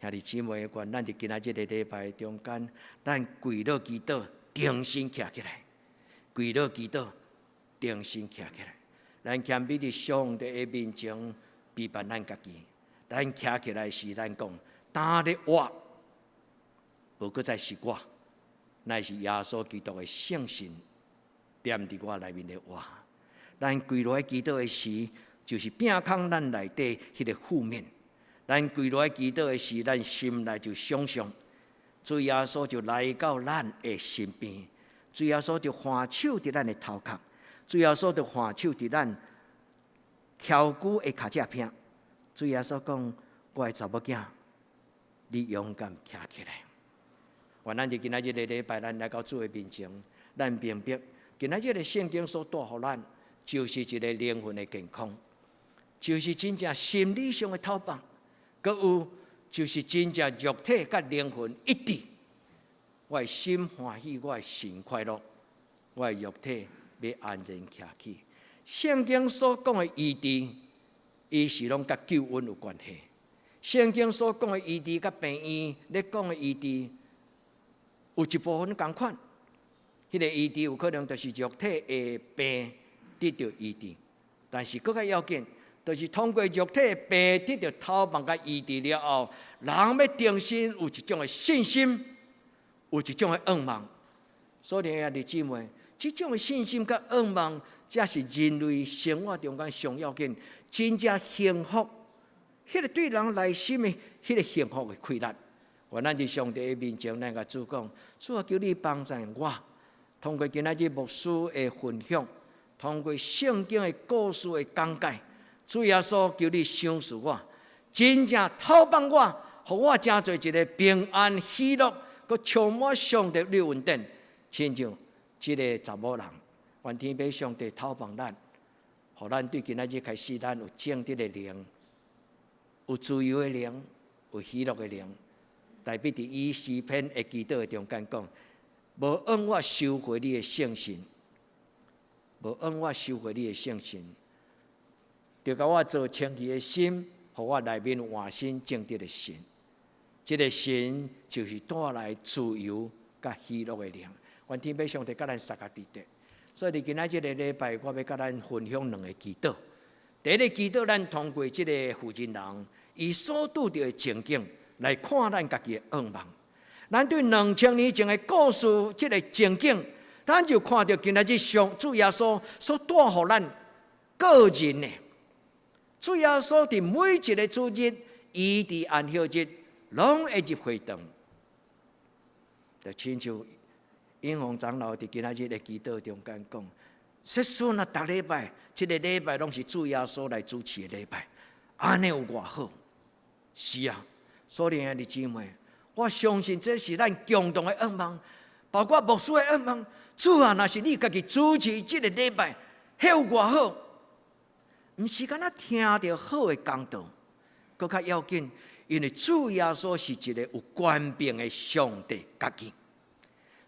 兄弟姊妹，願咱佇今仔這个禮拜中間，咱跪落祈禱，重新徛起來，跪落祈禱，重新徛起來。咱謙卑佇上帝的面前，卑慢咱家己。咱徛起來時，咱講，今日活，無閣再是我，乃是耶穌基督的聖神踮佇我內面咧活。咱跪落來祈禱的時，就是摒空咱內底彼个負面。咱跪落來祈禱的時，咱心內就想象，主耶穌就來到咱的身邊，主耶穌就按手佇咱的頭殼，主耶穌就按手佇咱蹺龜的跤脊骿。主耶穌講：我的查某囝，你勇敢徛起來。願咱佇今仔日的禮拜，咱來到主的面前，咱明白今仔日的聖經所帶予咱，就是一个靈魂的健康，就是真正心理上的透放，閣有就是真正肉體佮靈魂一致。我的心歡喜，我的神快樂，我的肉體欲安然徛起。聖經所講的醫治，伊是攏佮救恩有關係。聖經所講的醫治，佮病院咧講的醫治，有一部分仝款。彼个醫治有可能就是肉體的病得著醫治，但是閣較要緊，就是通過肉體的病得著透放佮醫治了後，人欲重新有一種的信心，有一種的仰望。所以兄弟姊妹，這種的信心佮仰望，才是人類生活中間上要緊、真正幸福。彼个對人內心的彼个幸福的快樂。願咱佇上帝的面前，咱共主講：主啊，求你幫助我，通過今仔日牧師的分享，通過聖經的故事的講解，主耶穌求你賞賜我，真正透放我，予我成做一個平安喜樂，閣充滿上帝的恩典，親像這个查某人，願天父上帝透放咱，予咱對今仔日開始，咱有正直的靈，有自由的靈，有喜樂的靈。大衛佇伊詩篇的祈禱的中間講：無向我收回你的聖神，無向我收回你的聖神，著共我造清氣的心，予我內面換新正直的神。這个神就是帶來自由佮喜樂的靈。願天父上帝佮咱相佮佇咧。所以佇今仔這个禮拜，我欲佮咱分享兩个祈禱。第一个祈禱，咱通過這个婦人人伊所拄著的情景來看咱家己的願望。咱對2000年前的故事，這个情景，咱就看著今仔日上主耶穌所帶予咱個人的。主耶穌佇每一个主日，伊佇安息日，攏會入會堂。就親像英宏長老佇今仔日的祈禱中間講，說說若逐禮拜，這个禮拜攏是主耶穌來主持的禮拜，按呢有偌好？是啊，所以兄弟姊妹，我相信這是咱共同的願望，包括牧師的願望。主啊，若是你家己主持這个禮拜，彼有偌好？毋是干焦聽著好的講道，閣較要緊，因為主耶穌是一个有權柄的上帝家己。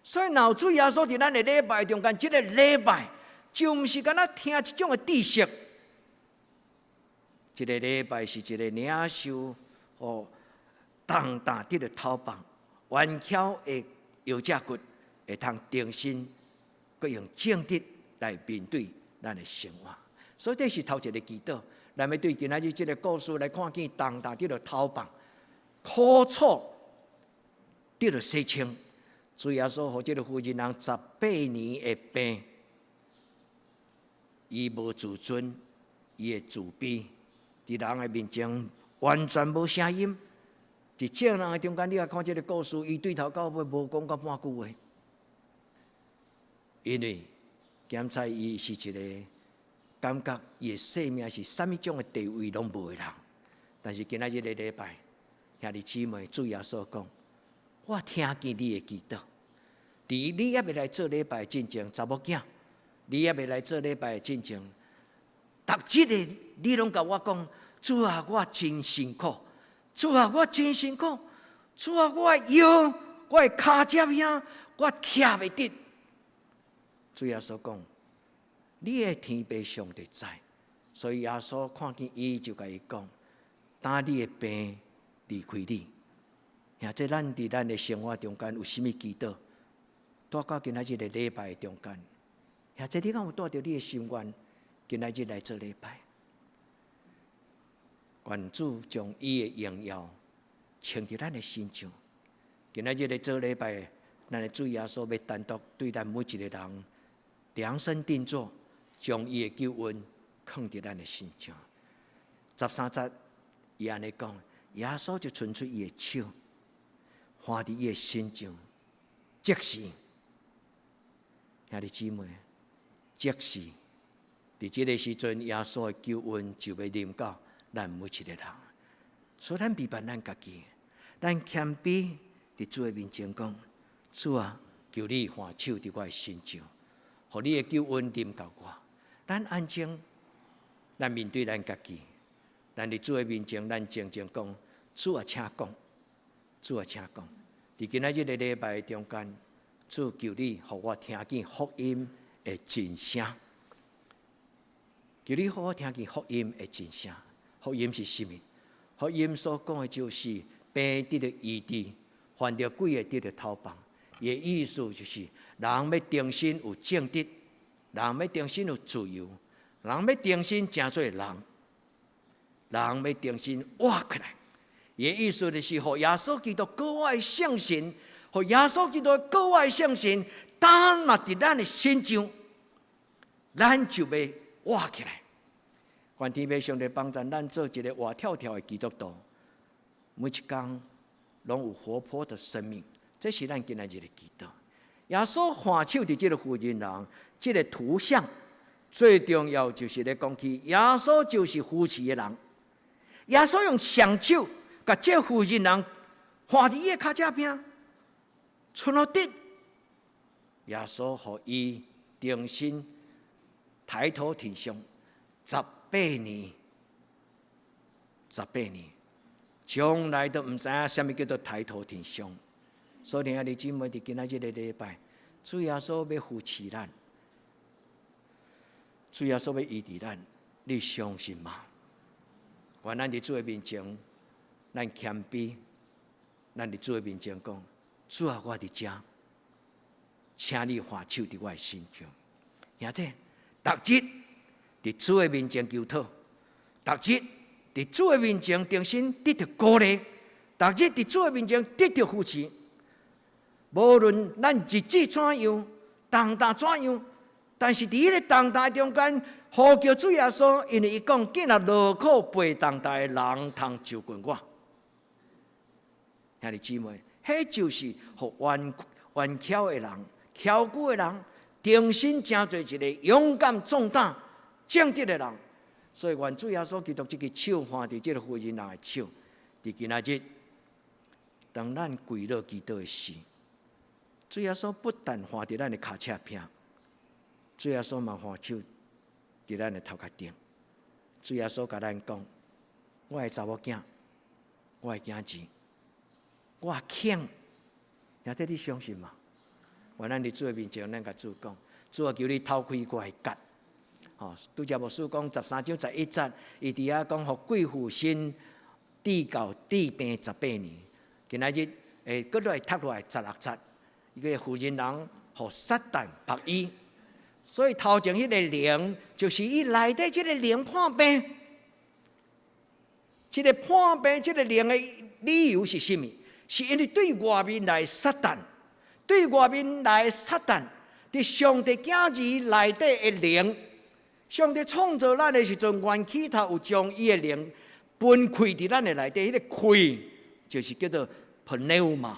所以，若有主耶穌佇咱的禮拜中間，這个禮拜就毋是干焦聽一種的知識。這个禮拜是一个領受予重擔得著透放，頑巧的腰脊骨會通重新，閣用正直來面對咱的生活。所以這是頭一个祈禱，咱欲對今仔日這个故事來看見重擔得著透放，苦楚得著洗清。主耶穌予這个婦人人18年的病，伊無自尊，伊會自卑，佇人的面前完全無聲音。佇眾人的中間，你來看這个故事，伊對頭到尾無講到半句話，因為檢查伊是一个感覺伊的生命是啥物種的地位攏無的人。但是今仔日个禮拜，兄弟姊妹，主耶穌講：我聽見你的祈禱。佇你猶未來做禮拜進前，查某囝，你猶未來做禮拜進前，逐日的你攏共我講，主啊，我真辛苦，主啊，我真辛苦，主啊，我的腰，我的跤脊遐，我徛袂直。主耶穌講，你的天父上帝知，所以耶穌看見伊就共伊講，擔你的病離開你。或者咱佇咱的生活中間有啥物祈禱？帶到今仔日的禮拜中間，或者你敢有帶著你的心願，今仔日來做禮拜？願主將伊的榮耀穿佇咱的身上。今仔日來做禮拜，咱的主耶穌欲單獨對咱每一个人量身定做，將伊的救恩囥佇咱的身上。13節，伊按呢講，耶穌就伸出伊的手，按佇伊的身上，即時。兄弟姊妹，即時佇這个時陣，耶穌的救恩就欲臨到咱每一个人。所以，咱避辦咱家己，咱謙卑佇主的面前講：主啊，求你按手佇我的身上，予你的救恩臨到我。咱安靜，咱面對咱家己，咱佇主的面前，咱靜靜講：主啊，請講，主啊，請講。佇今仔日个禮拜中間，主求你，予我聽見福音的真聲。求你予我聽見福音的真聲。福音是啥物？福音所講的就是病得著醫治，犯著鬼的得著透放。伊的意思就是，人欲重新有正直，人欲重新有自由，人欲重新成做人，人欲重新活起來。伊的意思就是，予耶穌基督閣活的聖神，予耶穌基督閣活的聖神，擔落佇咱的身上，咱就欲活起來。願天父上帝幫助咱做一个活跳跳的基督徒，每一工攏有活潑的生命，這是咱今仔日的祈禱。耶穌按手佇這个婦人人，這个圖像最重要就是咧講起耶穌就是扶持的人。耶穌用雙手共這婦人人按佇伊的跤脊邊，賰予直。耶穌予伊重新抬頭挺胸，十八年，十八年，從來都毋知影啥物叫做抬頭挺胸。所以兄弟姊妹，佇今仔這个禮拜，主耶穌欲扶持咱，主耶穌欲醫治咱，你相信嗎？願咱佇主的面前，咱謙卑，咱佇主的面前講：主啊，我佇遮，請你按手佇我的身上。兄弟，逐日佇主的面前求討，逐日佇主的面前重新得著鼓勵，逐日佇主的面前得著扶持。無論咱日子怎樣，重擔怎樣，但是佇彼個重擔中間，呼叫主耶穌，因為伊講，囝若勞苦背重擔的人，通就近我。兄弟姊妹，彼就是予頑頑巧的人、蹺久的人，重新成做一個勇敢、壯膽、正直的人。所以，願主耶穌基督這个手按佇這个婦人人的手，佇今仔日，當咱跪落祈禱的時，主耶穌不但按佇咱的跤脊邊，主耶穌嘛按手佇咱的頭殼頂。主耶穌共咱講：我的查某囝，我的囝兒，我肯。兄弟，你相信嗎？願咱佇主的面前，咱共主講：主啊，求你透開我的角。吼，拄才牧師講13章11節，伊佇遐講，予貴婦身治到治病十八年。今仔日會閣來讀落來十六節。伊個婦人人予撒旦縛伊，所以頭前彼个靈就是伊內底這个靈破病。這个破病，這个靈的理由是啥物？是因為對外面來撒旦，對外面來撒旦，佇上帝囝兒內底的靈，上帝創造咱的時陣，原起頭有將伊的靈分氣佇咱的內底，彼个氣就是叫做 pneuma。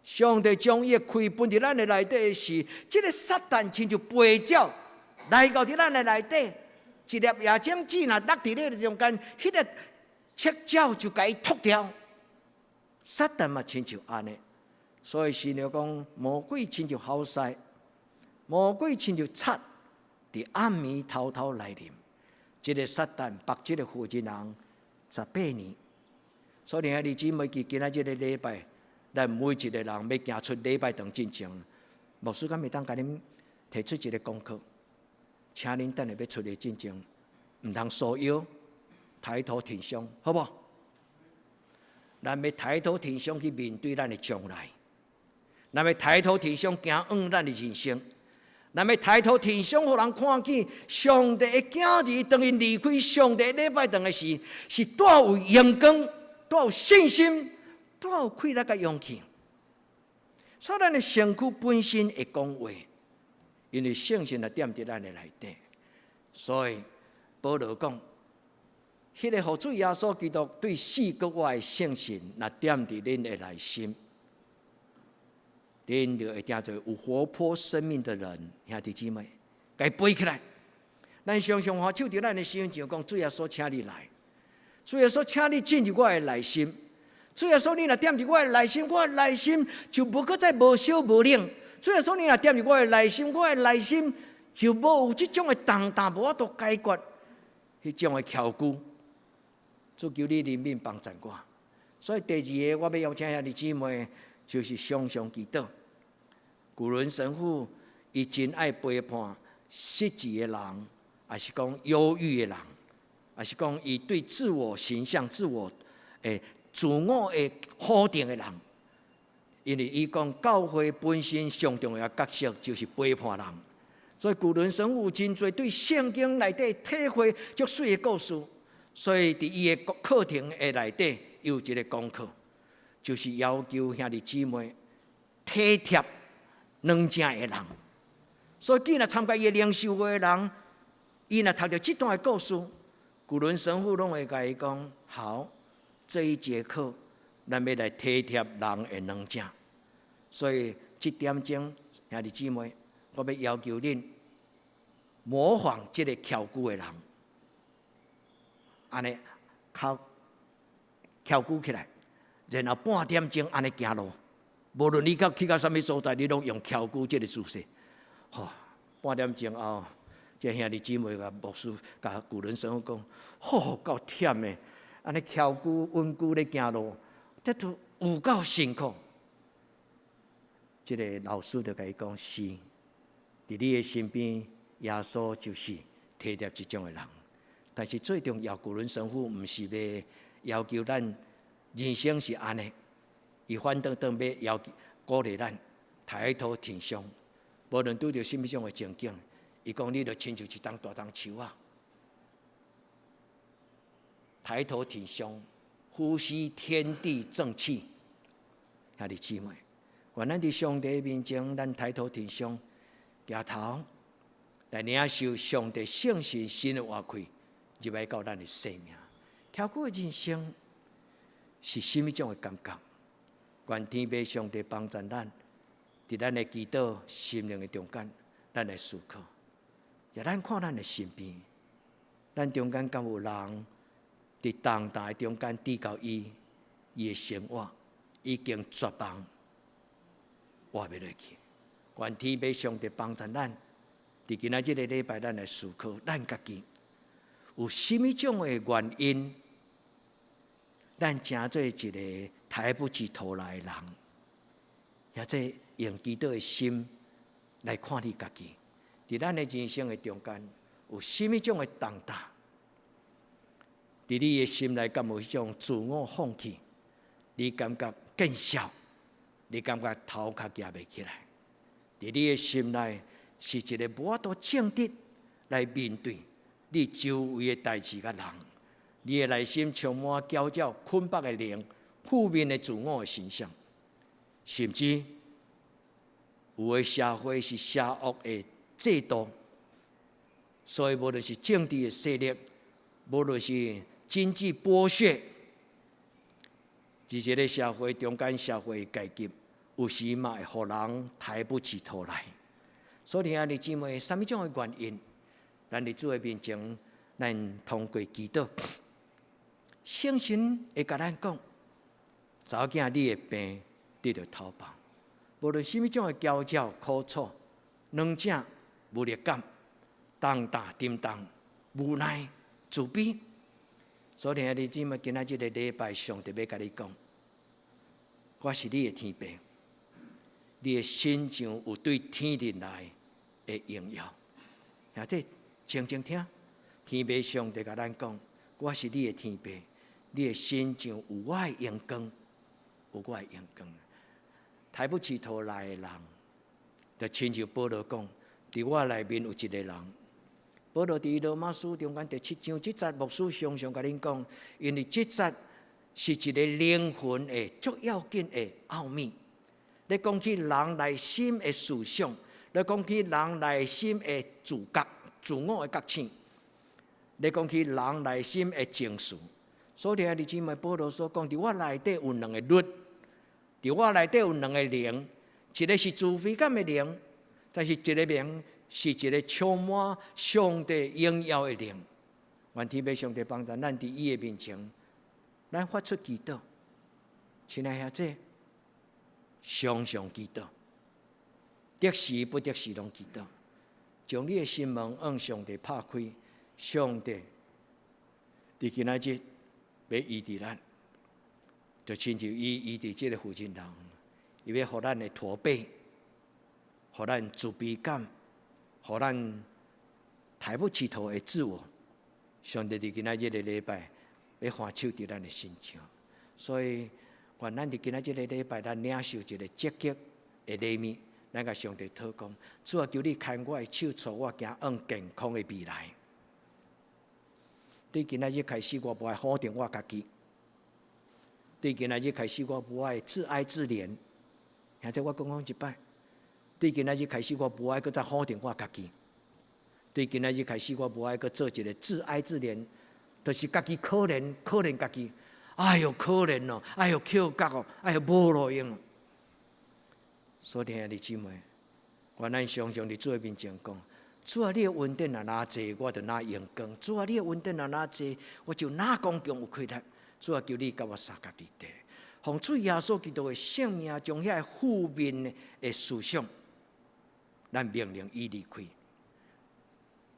上帝將伊的氣分佇咱的內底時，這个撒旦親像飛鳥來到佇咱的內底，一粒野種子若落佇咧中間，彼个赤鳥就共伊啄掉。撒旦嘛親像按呢，所以聖經講魔鬼親像吼獅，魔鬼親像賊，佇暗暝偷偷來臨。這个撒旦縛這个婦人人十八年，所以兄弟姊妹，今仔這个禮拜，咱每一个人欲行出禮拜堂進前，牧師敢會當共恁提出一个功課，請恁等下欲出來進前，毋通束腰，抬頭挺胸，好無？咱欲抬頭挺胸去面對咱的將來，咱欲抬頭挺胸行往咱的人生，咱欲抬頭挺胸，予人看見上帝的囝兒，當𪜶離開上帝禮拜堂的時，是帶有榮光、帶有信心、帶有氣力佮勇氣。所以咱的身軀本身會講話，因為聖神若踮佇咱的內底，所以保羅講，彼个予主耶穌基督對死閣活的聖神，若踮佇恁的內心，恁就會成做有活潑生命的人。兄弟姊妹，共伊背起來。咱常常按手佇咱的心上講，主耶穌，請你來。主耶穌，請你進入我的內心。主耶穌，你若踮佇我的內心，我的內心就無閣再無燒無冷。主耶穌，你若踮佇我的內心，我的內心就無有這種的重擔，無法度解決彼種的蹺久。主求你憐憫幫贊我。所以第二个，我欲邀請兄弟姊妹，就是常常祈禱。古倫神父伊真愛陪伴失志的人，抑是講憂鬱的人，抑是講伊對自我形象、自我的否定的人。因為伊講教會本身上重要角色就是陪伴人，所以古倫神父真濟對聖經內底體會足媠的故事。所以佇伊的課程的內底有一个功課，就是要求兄弟姊妹體貼軟正的人。所以，既若參加伊的靈修會的人，伊若讀著這段的故事，古倫神父攏會共伊講：好，這一節課，咱欲來體貼人的軟正。所以， 7點鐘，兄弟姊妹，我欲要求恁模仿這个蹺龜的人，按呢跤蹺龜起來，然後半點鐘按呢行路，無論你到去到啥物所在，你攏用蹺龜這个姿勢。吼，半點鐘後，這兄弟姊妹共牧師、共古倫神父講，吼，夠忝的，按呢蹺龜、穩龜咧行路，這都有夠辛苦。這个老師就共伊講，是，佇你的身邊，耶穌就是體貼這種的人。但是最重要，古倫神父毋是欲要求咱人生是按呢，伊反倒轉欲要求鼓勵咱抬頭挺胸，無論拄著啥物種的情景，伊講你就親像一叢大樟樹仔，抬頭挺胸，呼吸天地正氣。兄弟姊妹，願咱佇上帝面前，咱抬頭挺胸，舉頭來領受上帝聖神新的活氣，入來到咱的生命。蹺龜的人生是啥物種的感覺？願天父上帝幫助咱，佇咱的祈禱心靈的中間，咱來思考。也咱看咱的身邊，咱中間敢有人佇重擔的中間，拄到伊，伊的生活已經絕望，活袂落去。願天父上帝幫助咱，佇今仔這個禮拜，咱來思考咱家己有啥物種的原因，咱成做一個抬不起頭來的人，或者用祈禱的心來看你家己，佇咱的人生的中間有啥物種的重擔？佇你的心內敢有彼種自我放棄？你感覺見笑？你感覺頭殼舉袂起來？佇你的心內是一個無法度正直來面對你周圍的代誌佮人，你的內心充滿驕傲、捆綁的靈、負面的自我的形象，甚至有的社會是邪惡的制度，所以無論是政治的勢力，無論是經濟剝削，佇這個社會中間，社會階級有時嘛會予人抬不起頭來。所以兄弟姊妹，啥物種的原因？咱佇主的面前，咱通過祈禱，聖神會共咱講：查某囝，你的病得著透放。無論啥物種的驕傲、苦楚、軟弱、無力感、重擔、沉重、無奈、自卑。所以兄弟姊妹，今仔這个禮拜，上帝欲共你講，我是你的天父，你的身上有對天靈來的榮耀。兄弟，靜靜聽，天父上帝共咱講，我是你的天父，你的身上有我的榮光，有我的榮光。抬不起頭來的人，就親像保羅講，佇我內面有一个人。保羅佇羅馬書中間第七章這節，牧師常常共恁講，因為這節是一个靈魂的足要緊的奧秘。咧講起人內心的思想，咧講起人內心的自覺、自我的覺醒，咧講起人內心的情緒。所以兄弟姊妹，保羅所講，佇我內底有兩个律，佇我內底有兩个靈，一个是自卑感的靈，但是一个靈是一个充滿上帝榮耀的靈。願天父上帝幫助咱佇伊的面前，咱發出祈禱，親愛兄弟，常常祈禱，得時不得時攏祈禱，將你的心門向上帝拍開，上帝佇今仔日欲醫治咱，就親像伊醫治這個婦人，伊欲予咱的駝背，予咱自卑感，予咱抬不起頭的自我，上帝佇今仔日這個禮拜欲還手佇咱的身上，所以願咱佇今仔這個禮拜，咱領受一个積極的禮物，咱共上帝禱告，主啊，求你牽我的手，帶我行往健康的未來。對今仔日開始，我無愛否定我家己。對今仔日開始，我無愛自哀自憐。兄弟，我閣講一擺。對今仔日開始，我無愛閣再否定我家己。對今仔日開始，我無愛閣做一个自哀自憐，就是家己可憐可憐家己。哎喲，可憐哦！哎喲，抾角哦！哎喲，無路用。所以兄弟姊妹，願咱常常佇主的面前講：主啊，你的恩典若哪濟，我就哪榮光；主啊，你的恩典若哪濟，我就哪剛強有氣力。主啊，求你佮我相佮佇底，奉主耶穌基督的聖名，將遐个負面的思想，咱命令伊離開。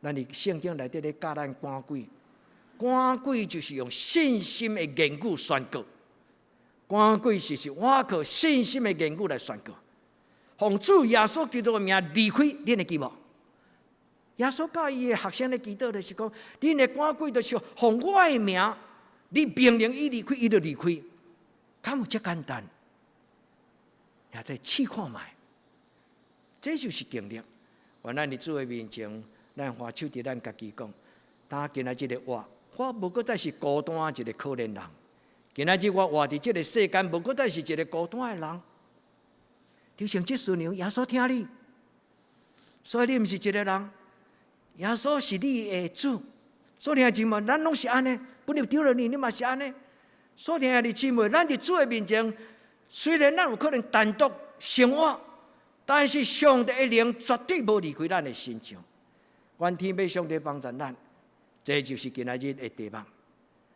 咱佇聖經內底咧教咱趕鬼，趕鬼就是用信心的言語宣告。趕鬼就是倚靠信心的言語來宣告。奉主耶穌基督的名離開，恁會記無？耶穌教伊的學生咧祈禱，就是講，恁的趕鬼就是奉我的名，你命令伊離開，伊就離開，敢有遮簡單？也再試看覓，這就是經歷。願咱佇主的面前，咱揮手佇咱家己講，打今仔這个活，我無閣再是孤單一个可憐人。今仔日我活佇這个世間，無閣再是一个孤單的人。就像這四娘，耶穌疼你，所以你毋是一个人，耶穌是你的主。所以兄弟姊妹，咱攏是按呢，本來丟了你，你嘛是按呢。所以兄弟姊妹，咱佇主的面前，雖然咱有可能單獨生活，但是上帝的靈絕對無離開咱的身上。願天父上帝幫助咱，這就是今仔日的題目。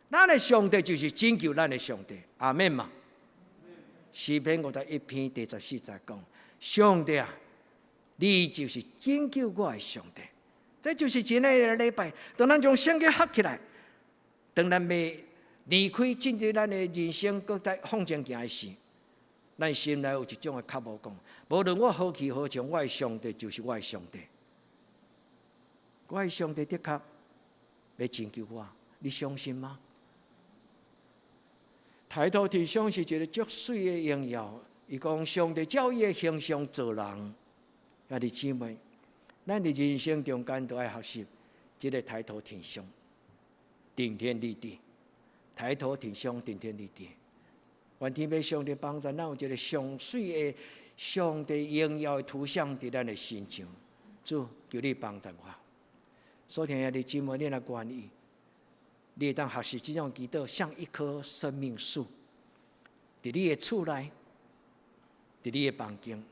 咱的上帝就是拯救咱的上帝，阿們嘛。詩篇51篇第14節講：上帝啊，你就是拯救我的上帝。這就是今仔日的禮拜。當咱將聖經合起來，當咱欲離開進入咱的人生，閣再向前行的時，咱心內有一種的渴慕，講：無論我何去何從，我的上帝就是我的上帝。我的上帝的確欲拯救我，你相信嗎？抬頭挺胸是一个足媠的榮耀。伊講上帝照伊的形象造人，兄弟姊妹，咱佇人生中間都愛學習這个抬頭挺胸、頂天立地。抬頭挺胸、頂天立地。願天父上帝幫助咱有一个上媠的上帝榮耀的圖像佇咱的身上。主，求你幫助我。所以兄弟姊妹，你若願意，你會當學習這種祈禱，像一棵生命樹，佇你的厝內，佇你的房間，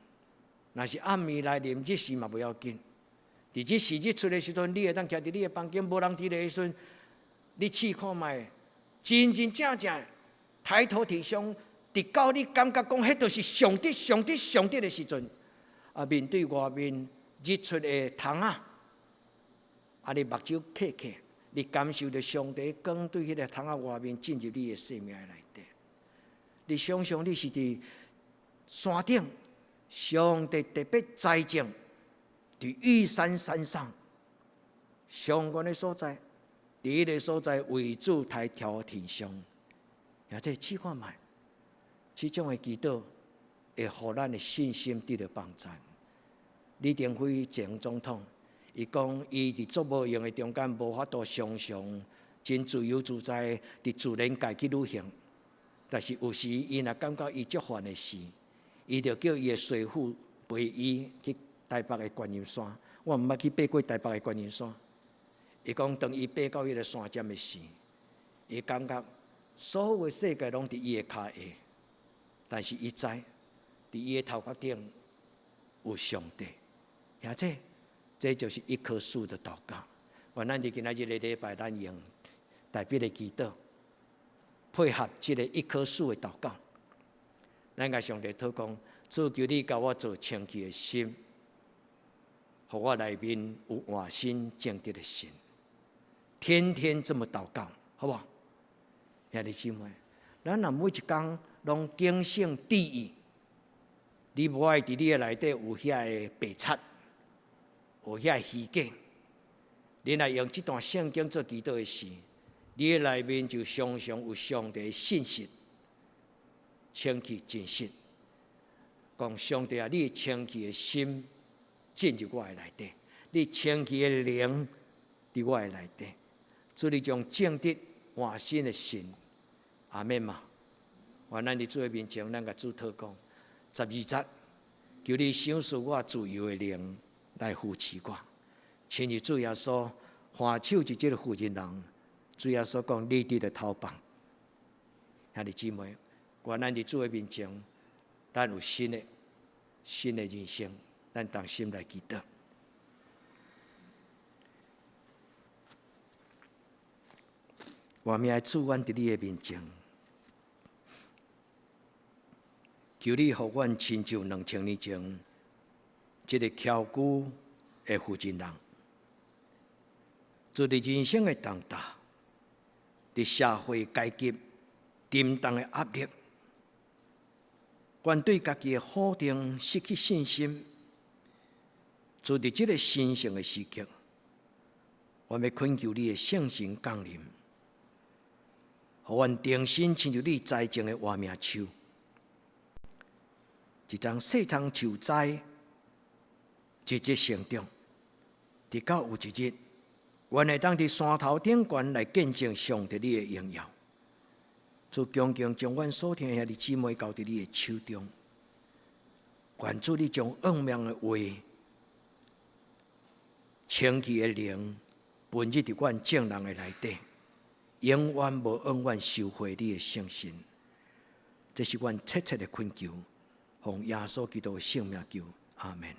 若是暗暝來臨，日時嘛無要緊。佇日時日出的時陣，你會當徛佇你的房間，無人佇的時陣，你試看覓，真真正正抬頭挺胸，直到你感覺講，彼就是上帝、上帝、上帝的時陣，啊，面對外面日出的窗仔，啊，你目睭瞌瞌。你感受著上帝光對彼个窗仔外面進入你的生命內底。你想象你是佇山頂，上帝特別栽種佇玉山山上上懸的所在，佇彼个所在為主抬頭挺胸，或者試看覓，這種的祈禱會予咱的信心得著幫助。李登輝前總統，伊講伊佇做無閒的中間，無法度常常真自由自在佇自然界去旅行。但是有時伊若感覺伊足煩的時，伊就叫伊的隨扈陪伊去台北的觀音山。我毋捌去爬過台北的觀音山。伊講當伊爬到彼个山尖的時，伊感覺所有的世界攏佇伊的跤下，但是伊知佇伊的頭殼頂有上帝。而且這就是一棵樹的禱告。願咱佇今仔日的禮拜，咱用特別的祈禱，配合這个一棵樹的禱告。咱共上帝禱講：主，求你共我造清氣的心，予我內面有換新正直的心。天天這麼禱告，好無？兄弟姊妹，咱若每一工攏警醒注意，你無愛佇你的內底有遐个白賊，有遐个虛假。你若用這段聖經做祈禱的時，你的內面就常常有上帝的信實、清氣、真實。講上帝啊，你的清氣的心進入我的內底，你清氣的靈佇我的內底，主你將正直換新的心，阿們嘛。願咱佇主的面前，咱共主禱告，12節，求你賞賜我自由的靈來扶持我。親像主耶穌還手佇這个婦人人，主耶穌講你得著頭放。兄弟姊妹，願咱佇主的面前，咱有新的新的人生。咱同心來祈禱。活命的主，阮佇你的面前，求你予阮親像2000年前這个蹺龜的負責人，做佇人生的重擔，佇社會階級沉重的壓力，阮對家己的否定失去信心。做佇這个神聖的時刻，我欲懇求你的聖神降臨，予阮重新親像你栽種的活命樹，一叢細叢樹栽，日日成長，直到有一日，阮會當佇山頭頂懸來見證上帝你的榮耀。主恭敬將阮所疼的兄弟姊妹交佇你的手中，願主你將恩命的話、清氣的靈，分入佇阮眾人的內底，永遠無永遠收回你的聖神。這是阮切切的懇求，奉耶穌基督的聖名求，阿們。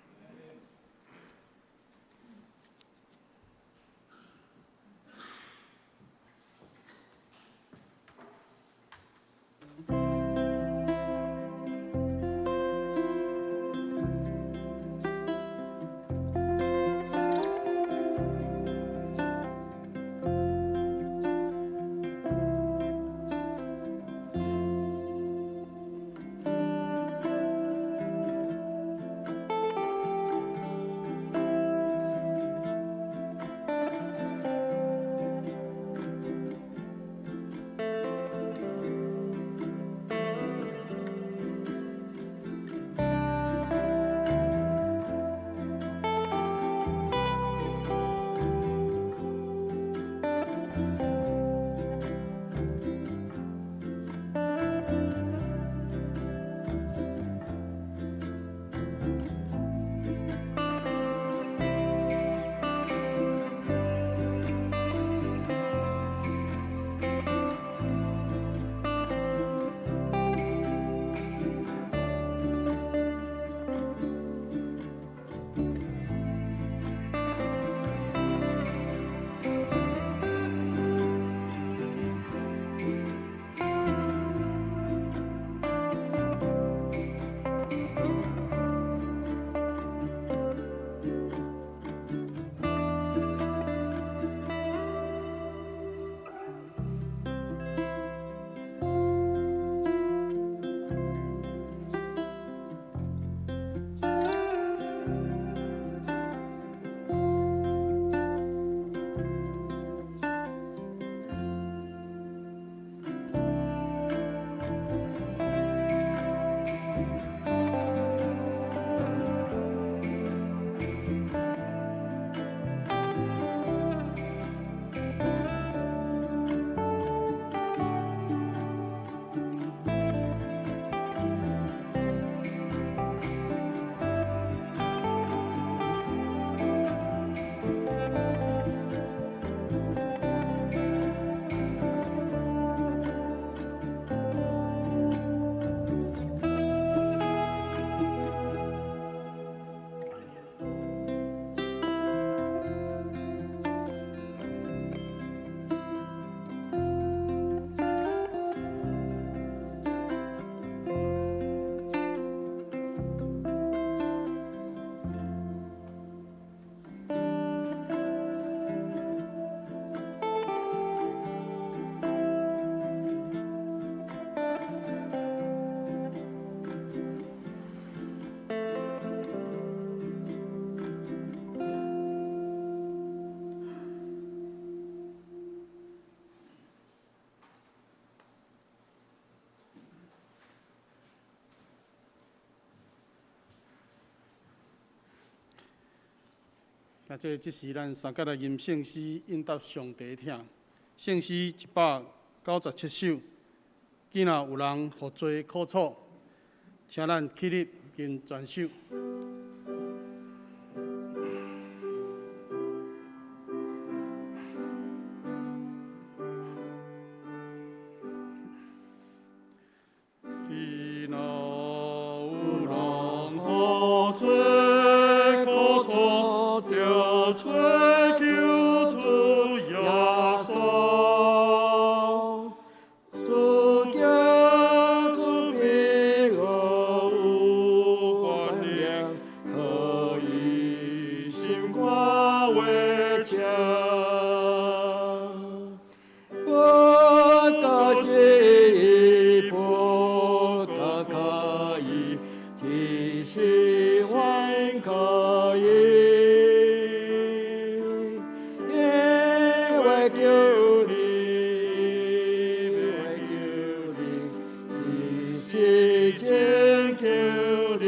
啊，這是咱三角來吟聖詩，應答上帝疼。聖詩197首，囝若有人予罪苦楚，請咱起立吟全首。囝若有人予只是還可以，伊會救你，會救你，只是拯救你，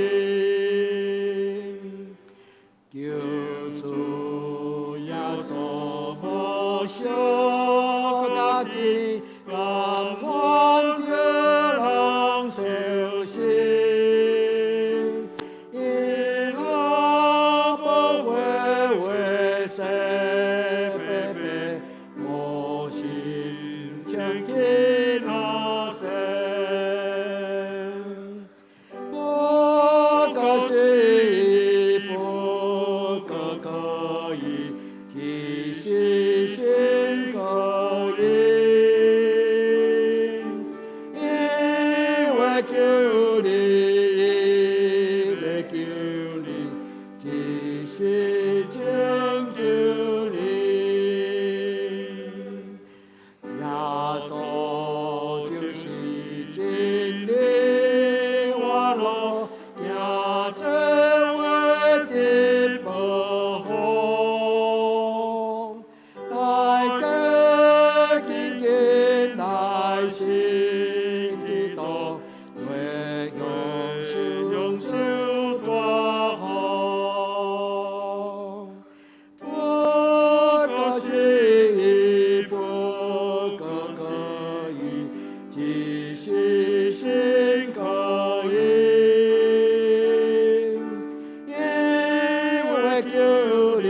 救主耶穌無惜家己，甘願叫人受死，伊若無話話說白白，無心清潔那生，不過是不過可以，只是心可以，伊會救你，會救你，只是拯救你。耶穌就是真理活路，行這話的保護，大家緊緊來信基督，會享受永壽大福。不過是不過可以，只是心可以，伊會救你，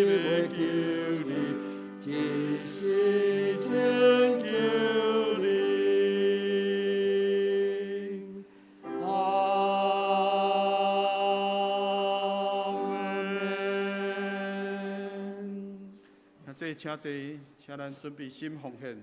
會救你，只是拯救你。阿們。兄弟請坐，請咱準備心奉獻。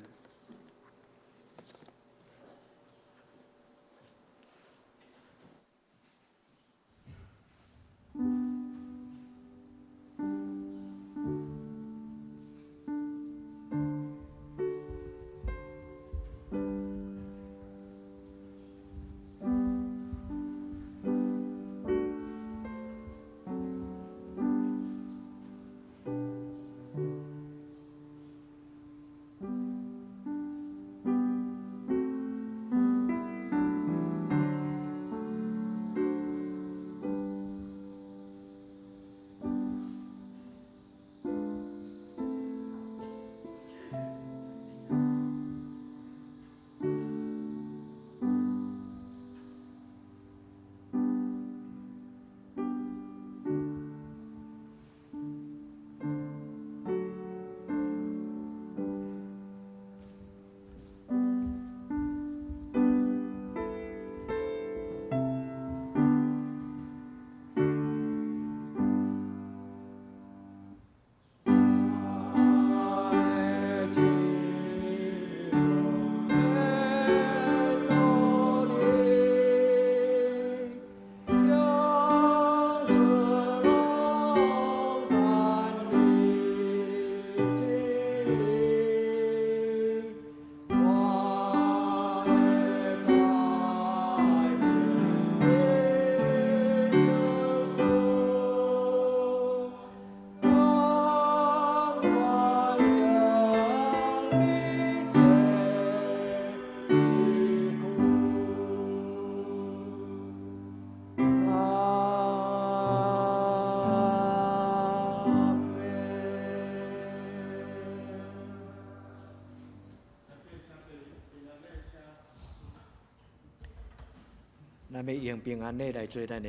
咱欲用平安禮來做咱的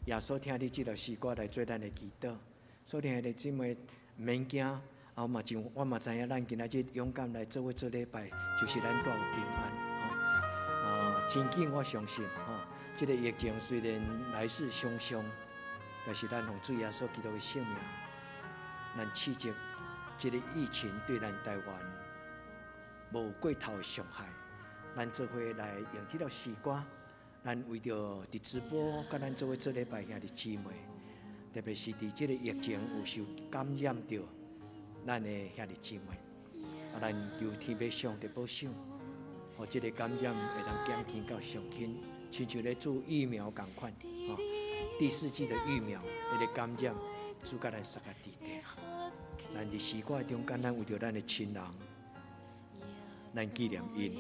耶穌疼你這首詩歌來做咱的祈禱。所以兄弟姊妹毋免驚，啊，我嘛真，我嘛知影咱今仔日勇敢來做伙做禮拜，就是咱帶有平安。吼，啊，真緊我相信，吼，這个疫情雖然來勢洶洶，但是咱奉主耶穌基督的聖名，咱斥責這个疫情對咱台灣無過頭的傷害。咱做伙來用這首詩歌。咱為著佇直播，佮咱做伙做禮拜兄弟姊妹，特別是佇這个疫情有受感染著咱的兄弟姊妹，啊，咱求天父上帝保守，予這个感染會當減輕到上輕。親像咧注疫苗仝款，吼，第四劑的疫苗，彼个感染，主共咱捒伫地。咱佇時歌中間，咱為著咱的親人，咱紀念𪜶。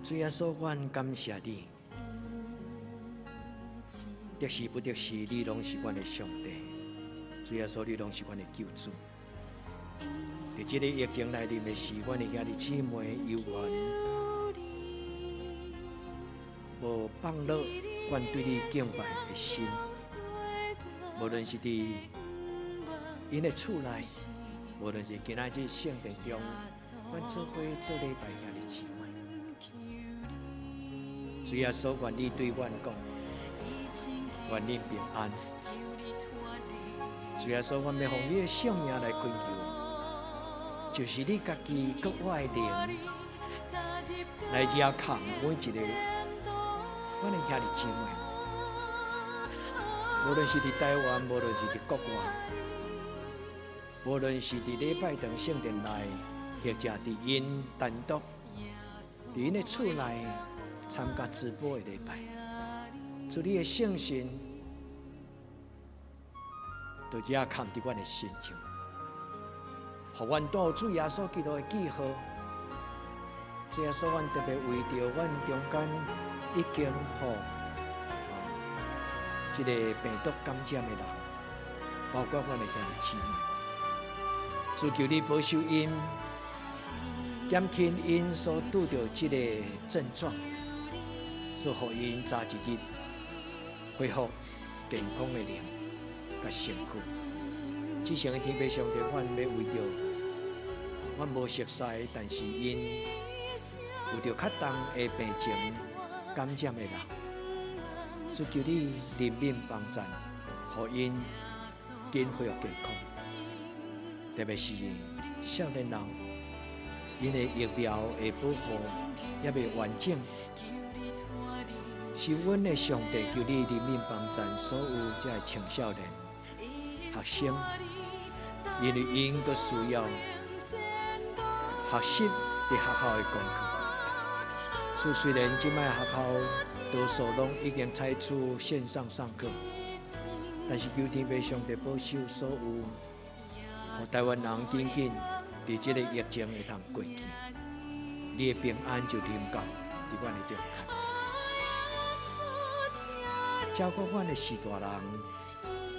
主耶穌，阮感謝你，得時不得時，你攏是阮的上帝。主耶穌，你攏是阮的救主。佇這個疫情來臨的時，阮的兄弟姊妹猶原無放落阮對你敬拜的心。無論是佇𪜶的厝內，無論是今仔日聖殿中，阮做伙做禮拜兄弟姊妹。主耶穌，願你對阮講，願恁平安。主耶穌，阮欲奉你的聖名來懇求，就是你家己閣我的靈來遮扛每一个阮的兄弟姊妹，無論是佇台灣，無論是佇國外，無論是佇禮拜堂聖殿內，或者佇𪜶單獨佇𪜶的厝內參加直播的禮拜，主你的聖神就遮崁佇阮的身上，予阮帶有主耶穌基督的記號。主耶穌，阮特別為著阮中間已經予這個病毒感染的人，包括阮的兄弟姊妹，主求你保守𪜶，減輕𪜶所拄著這個症狀，主予𪜶早一日恢復健康的靈佮身軀。至聖的天父上帝，阮欲為著阮無熟似，但是𪜶有著較重的病情感染的人，主求你憐憫幫贊，予𪜶緊恢復健康。特別是少年人，𪜶的疫苗的保護猶未完整，是阮的上帝求你憐憫幫贊所有這个青少年學生，因為𪜶閣需要學習佇學校的功課。主雖然這擺學校多數攏已經採取線上上課，但是求天父上帝保守所有，予台灣人緊緊佇這個疫情會通過去，你的平安就臨到佇阮的中間，照顧阮的序大人，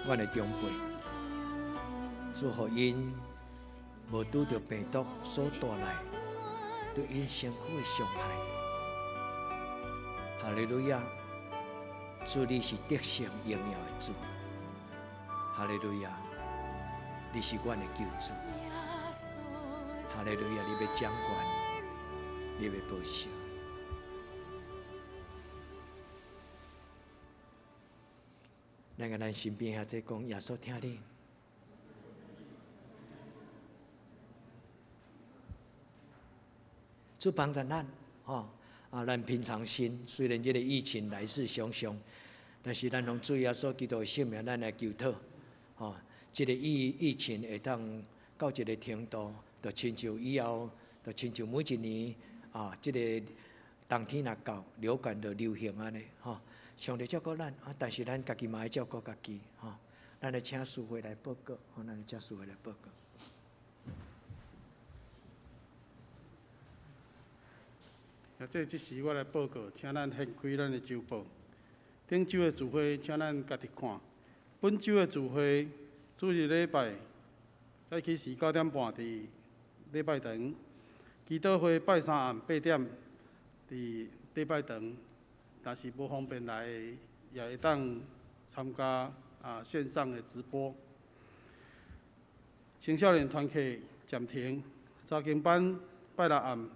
阮的長輩，祝予𪜶無拄著病毒所帶來對𪜶身軀的傷害。哈利路亞，主你是得勝榮耀的主。哈利路亞，你是阮的救主。哈利路亞，你欲掌權，你欲保守。咱共咱身邊兄弟講，耶穌疼你。主幫助咱，吼啊！咱平常心，雖然這个疫情來勢洶洶，但是咱奉主耶穌基督的聖名，咱來求討，吼，這個疫情會當到一个程度，就親像以後，就親像每一年啊，這個冬天若到，流感就流行按呢，吼。上帝照顧咱啊，但是咱家己嘛愛照顧家己，吼。咱來請司會來報告，吼，咱來請司會來報告。啊，這時我來報告，請咱掀開咱的週報。頂週的聚會，請咱家己看。本週的聚會，主日禮拜早起時9點半佇禮拜堂，祈禱會拜三暗8點佇禮拜堂。若是無方便來的，也會當參加啊線上的直播。青少年團契暫停，查經班拜六暗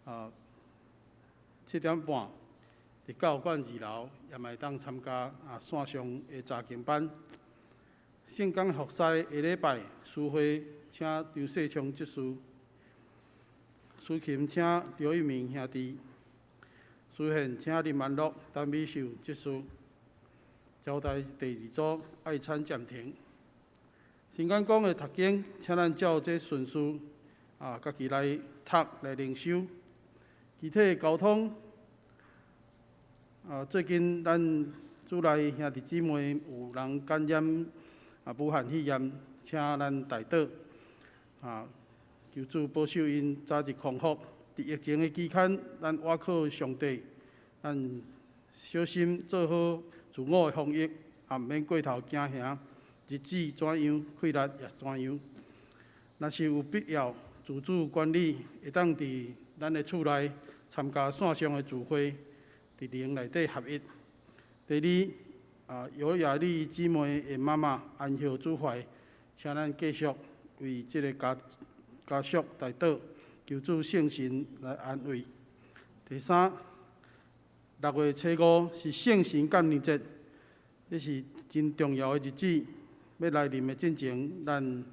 啊7點半佇教館2樓，也嘛會當參加啊線上的查經班。聖工服侍下禮拜司會請張世昌執事，司琴請劉一鳴兄弟，司獻請林安樂、陳美秀執事。招待第二組愛餐暫停。新港講的讀經，請咱照這順序家己來讀來靈修。其他的交通，最近咱主內兄弟姊妹有人感染武漢肺炎，請咱代禱，求主保守𪜶早日康復。佇疫情的期間，咱倚靠上帝，咱小心做好自我的防疫，也毋免過頭驚嚇。日子怎樣，氣力也怎樣。若是有必要，自主管理會當佇咱的厝內參加線上的聚會，佇靈內底合一。第二，尤雅麗姊妹的媽媽安息主懷，請咱繼續為這个家屬代禱，求主聖神來安慰。第三，6月初5是聖神感恩節，這是真重要的日子。欲來臨的進前，咱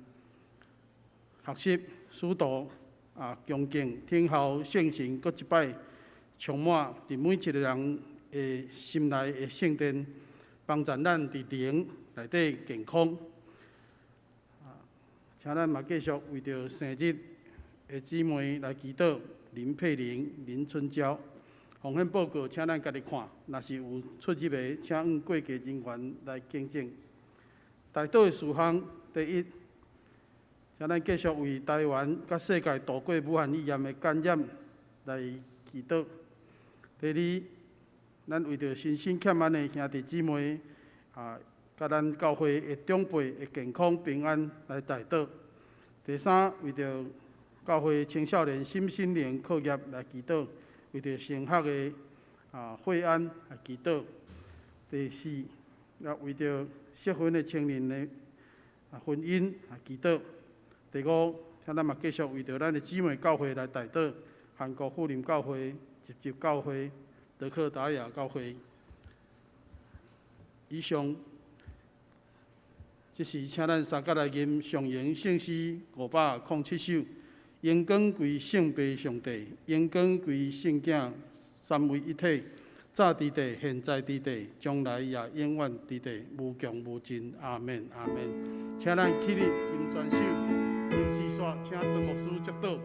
學習使徒恭敬聽候聖神，閣一擺充滿佇每一个人的心內的聖殿，幫助咱佇靈內底健康。請咱嘛繼續為著生日的姊妹來祈禱，林佩玲、林春嬌。奉獻報告，請咱家己看，若是有出入的，請向會計人員來更正。代禱的事項，第一，請咱繼續為台灣佮世界度過武漢肺炎的感染來祈禱。第二，咱為著身心欠安的兄弟姊妹，佮咱教會的長輩的健康平安來代禱。第三，為著教會青少年身心靈課業來祈禱，為著升學的惠安來祈禱。第四，也為著適婚的青年的婚姻來祈禱。第五，請咱嘛繼續為著咱的姊妹教會來代禱，韓國富林教會、集集教會、德克達雅教會。以上，這時請咱三甲來吟上榮聖詩507首，榮光歸聖父上帝，榮光歸聖囝三位一體，早佇地，現在佇地，將來也永遠佇地，無窮無盡。阿們，阿們。請咱起立，吟全首，吟詩煞，請曾牧師祝禱。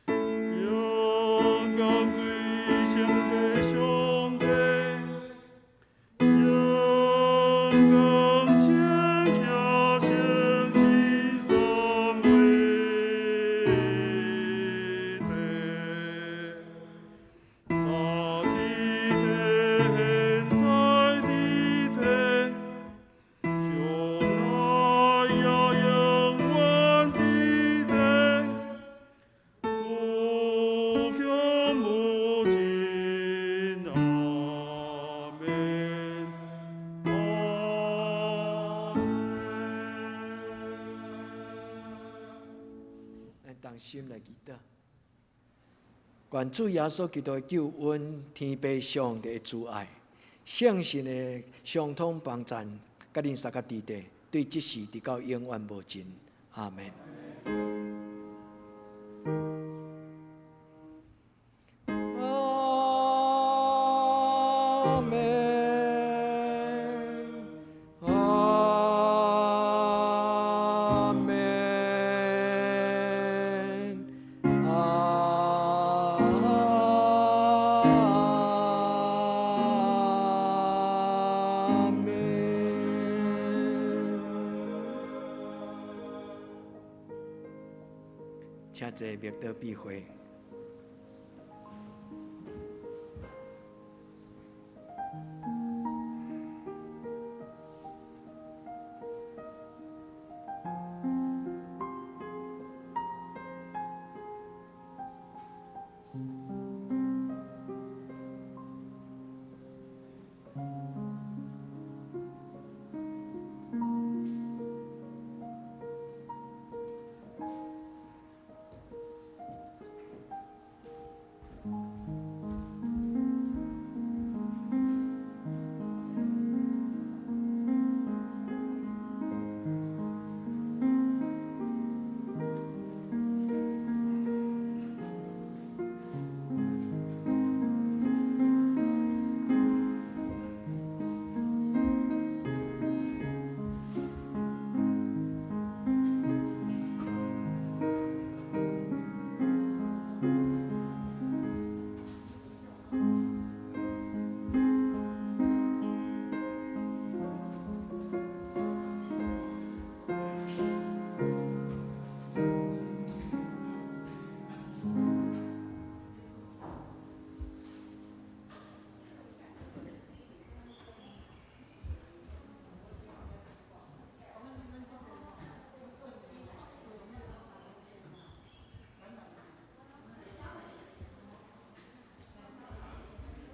榮光歸聖父上帝，榮光聖子聖神三位一體，早佇地，現在佇地，將來也永遠佇地，無窮無盡，阿們，阿們。咱同心來祈禱。願主耶穌基督的救恩、天父上帝的慈愛、聖神的相通幫贊，佮恁三個佇地，對這時直到永遠無盡。阿們。阿們，阿們，阿們。請坐，默禱閉會。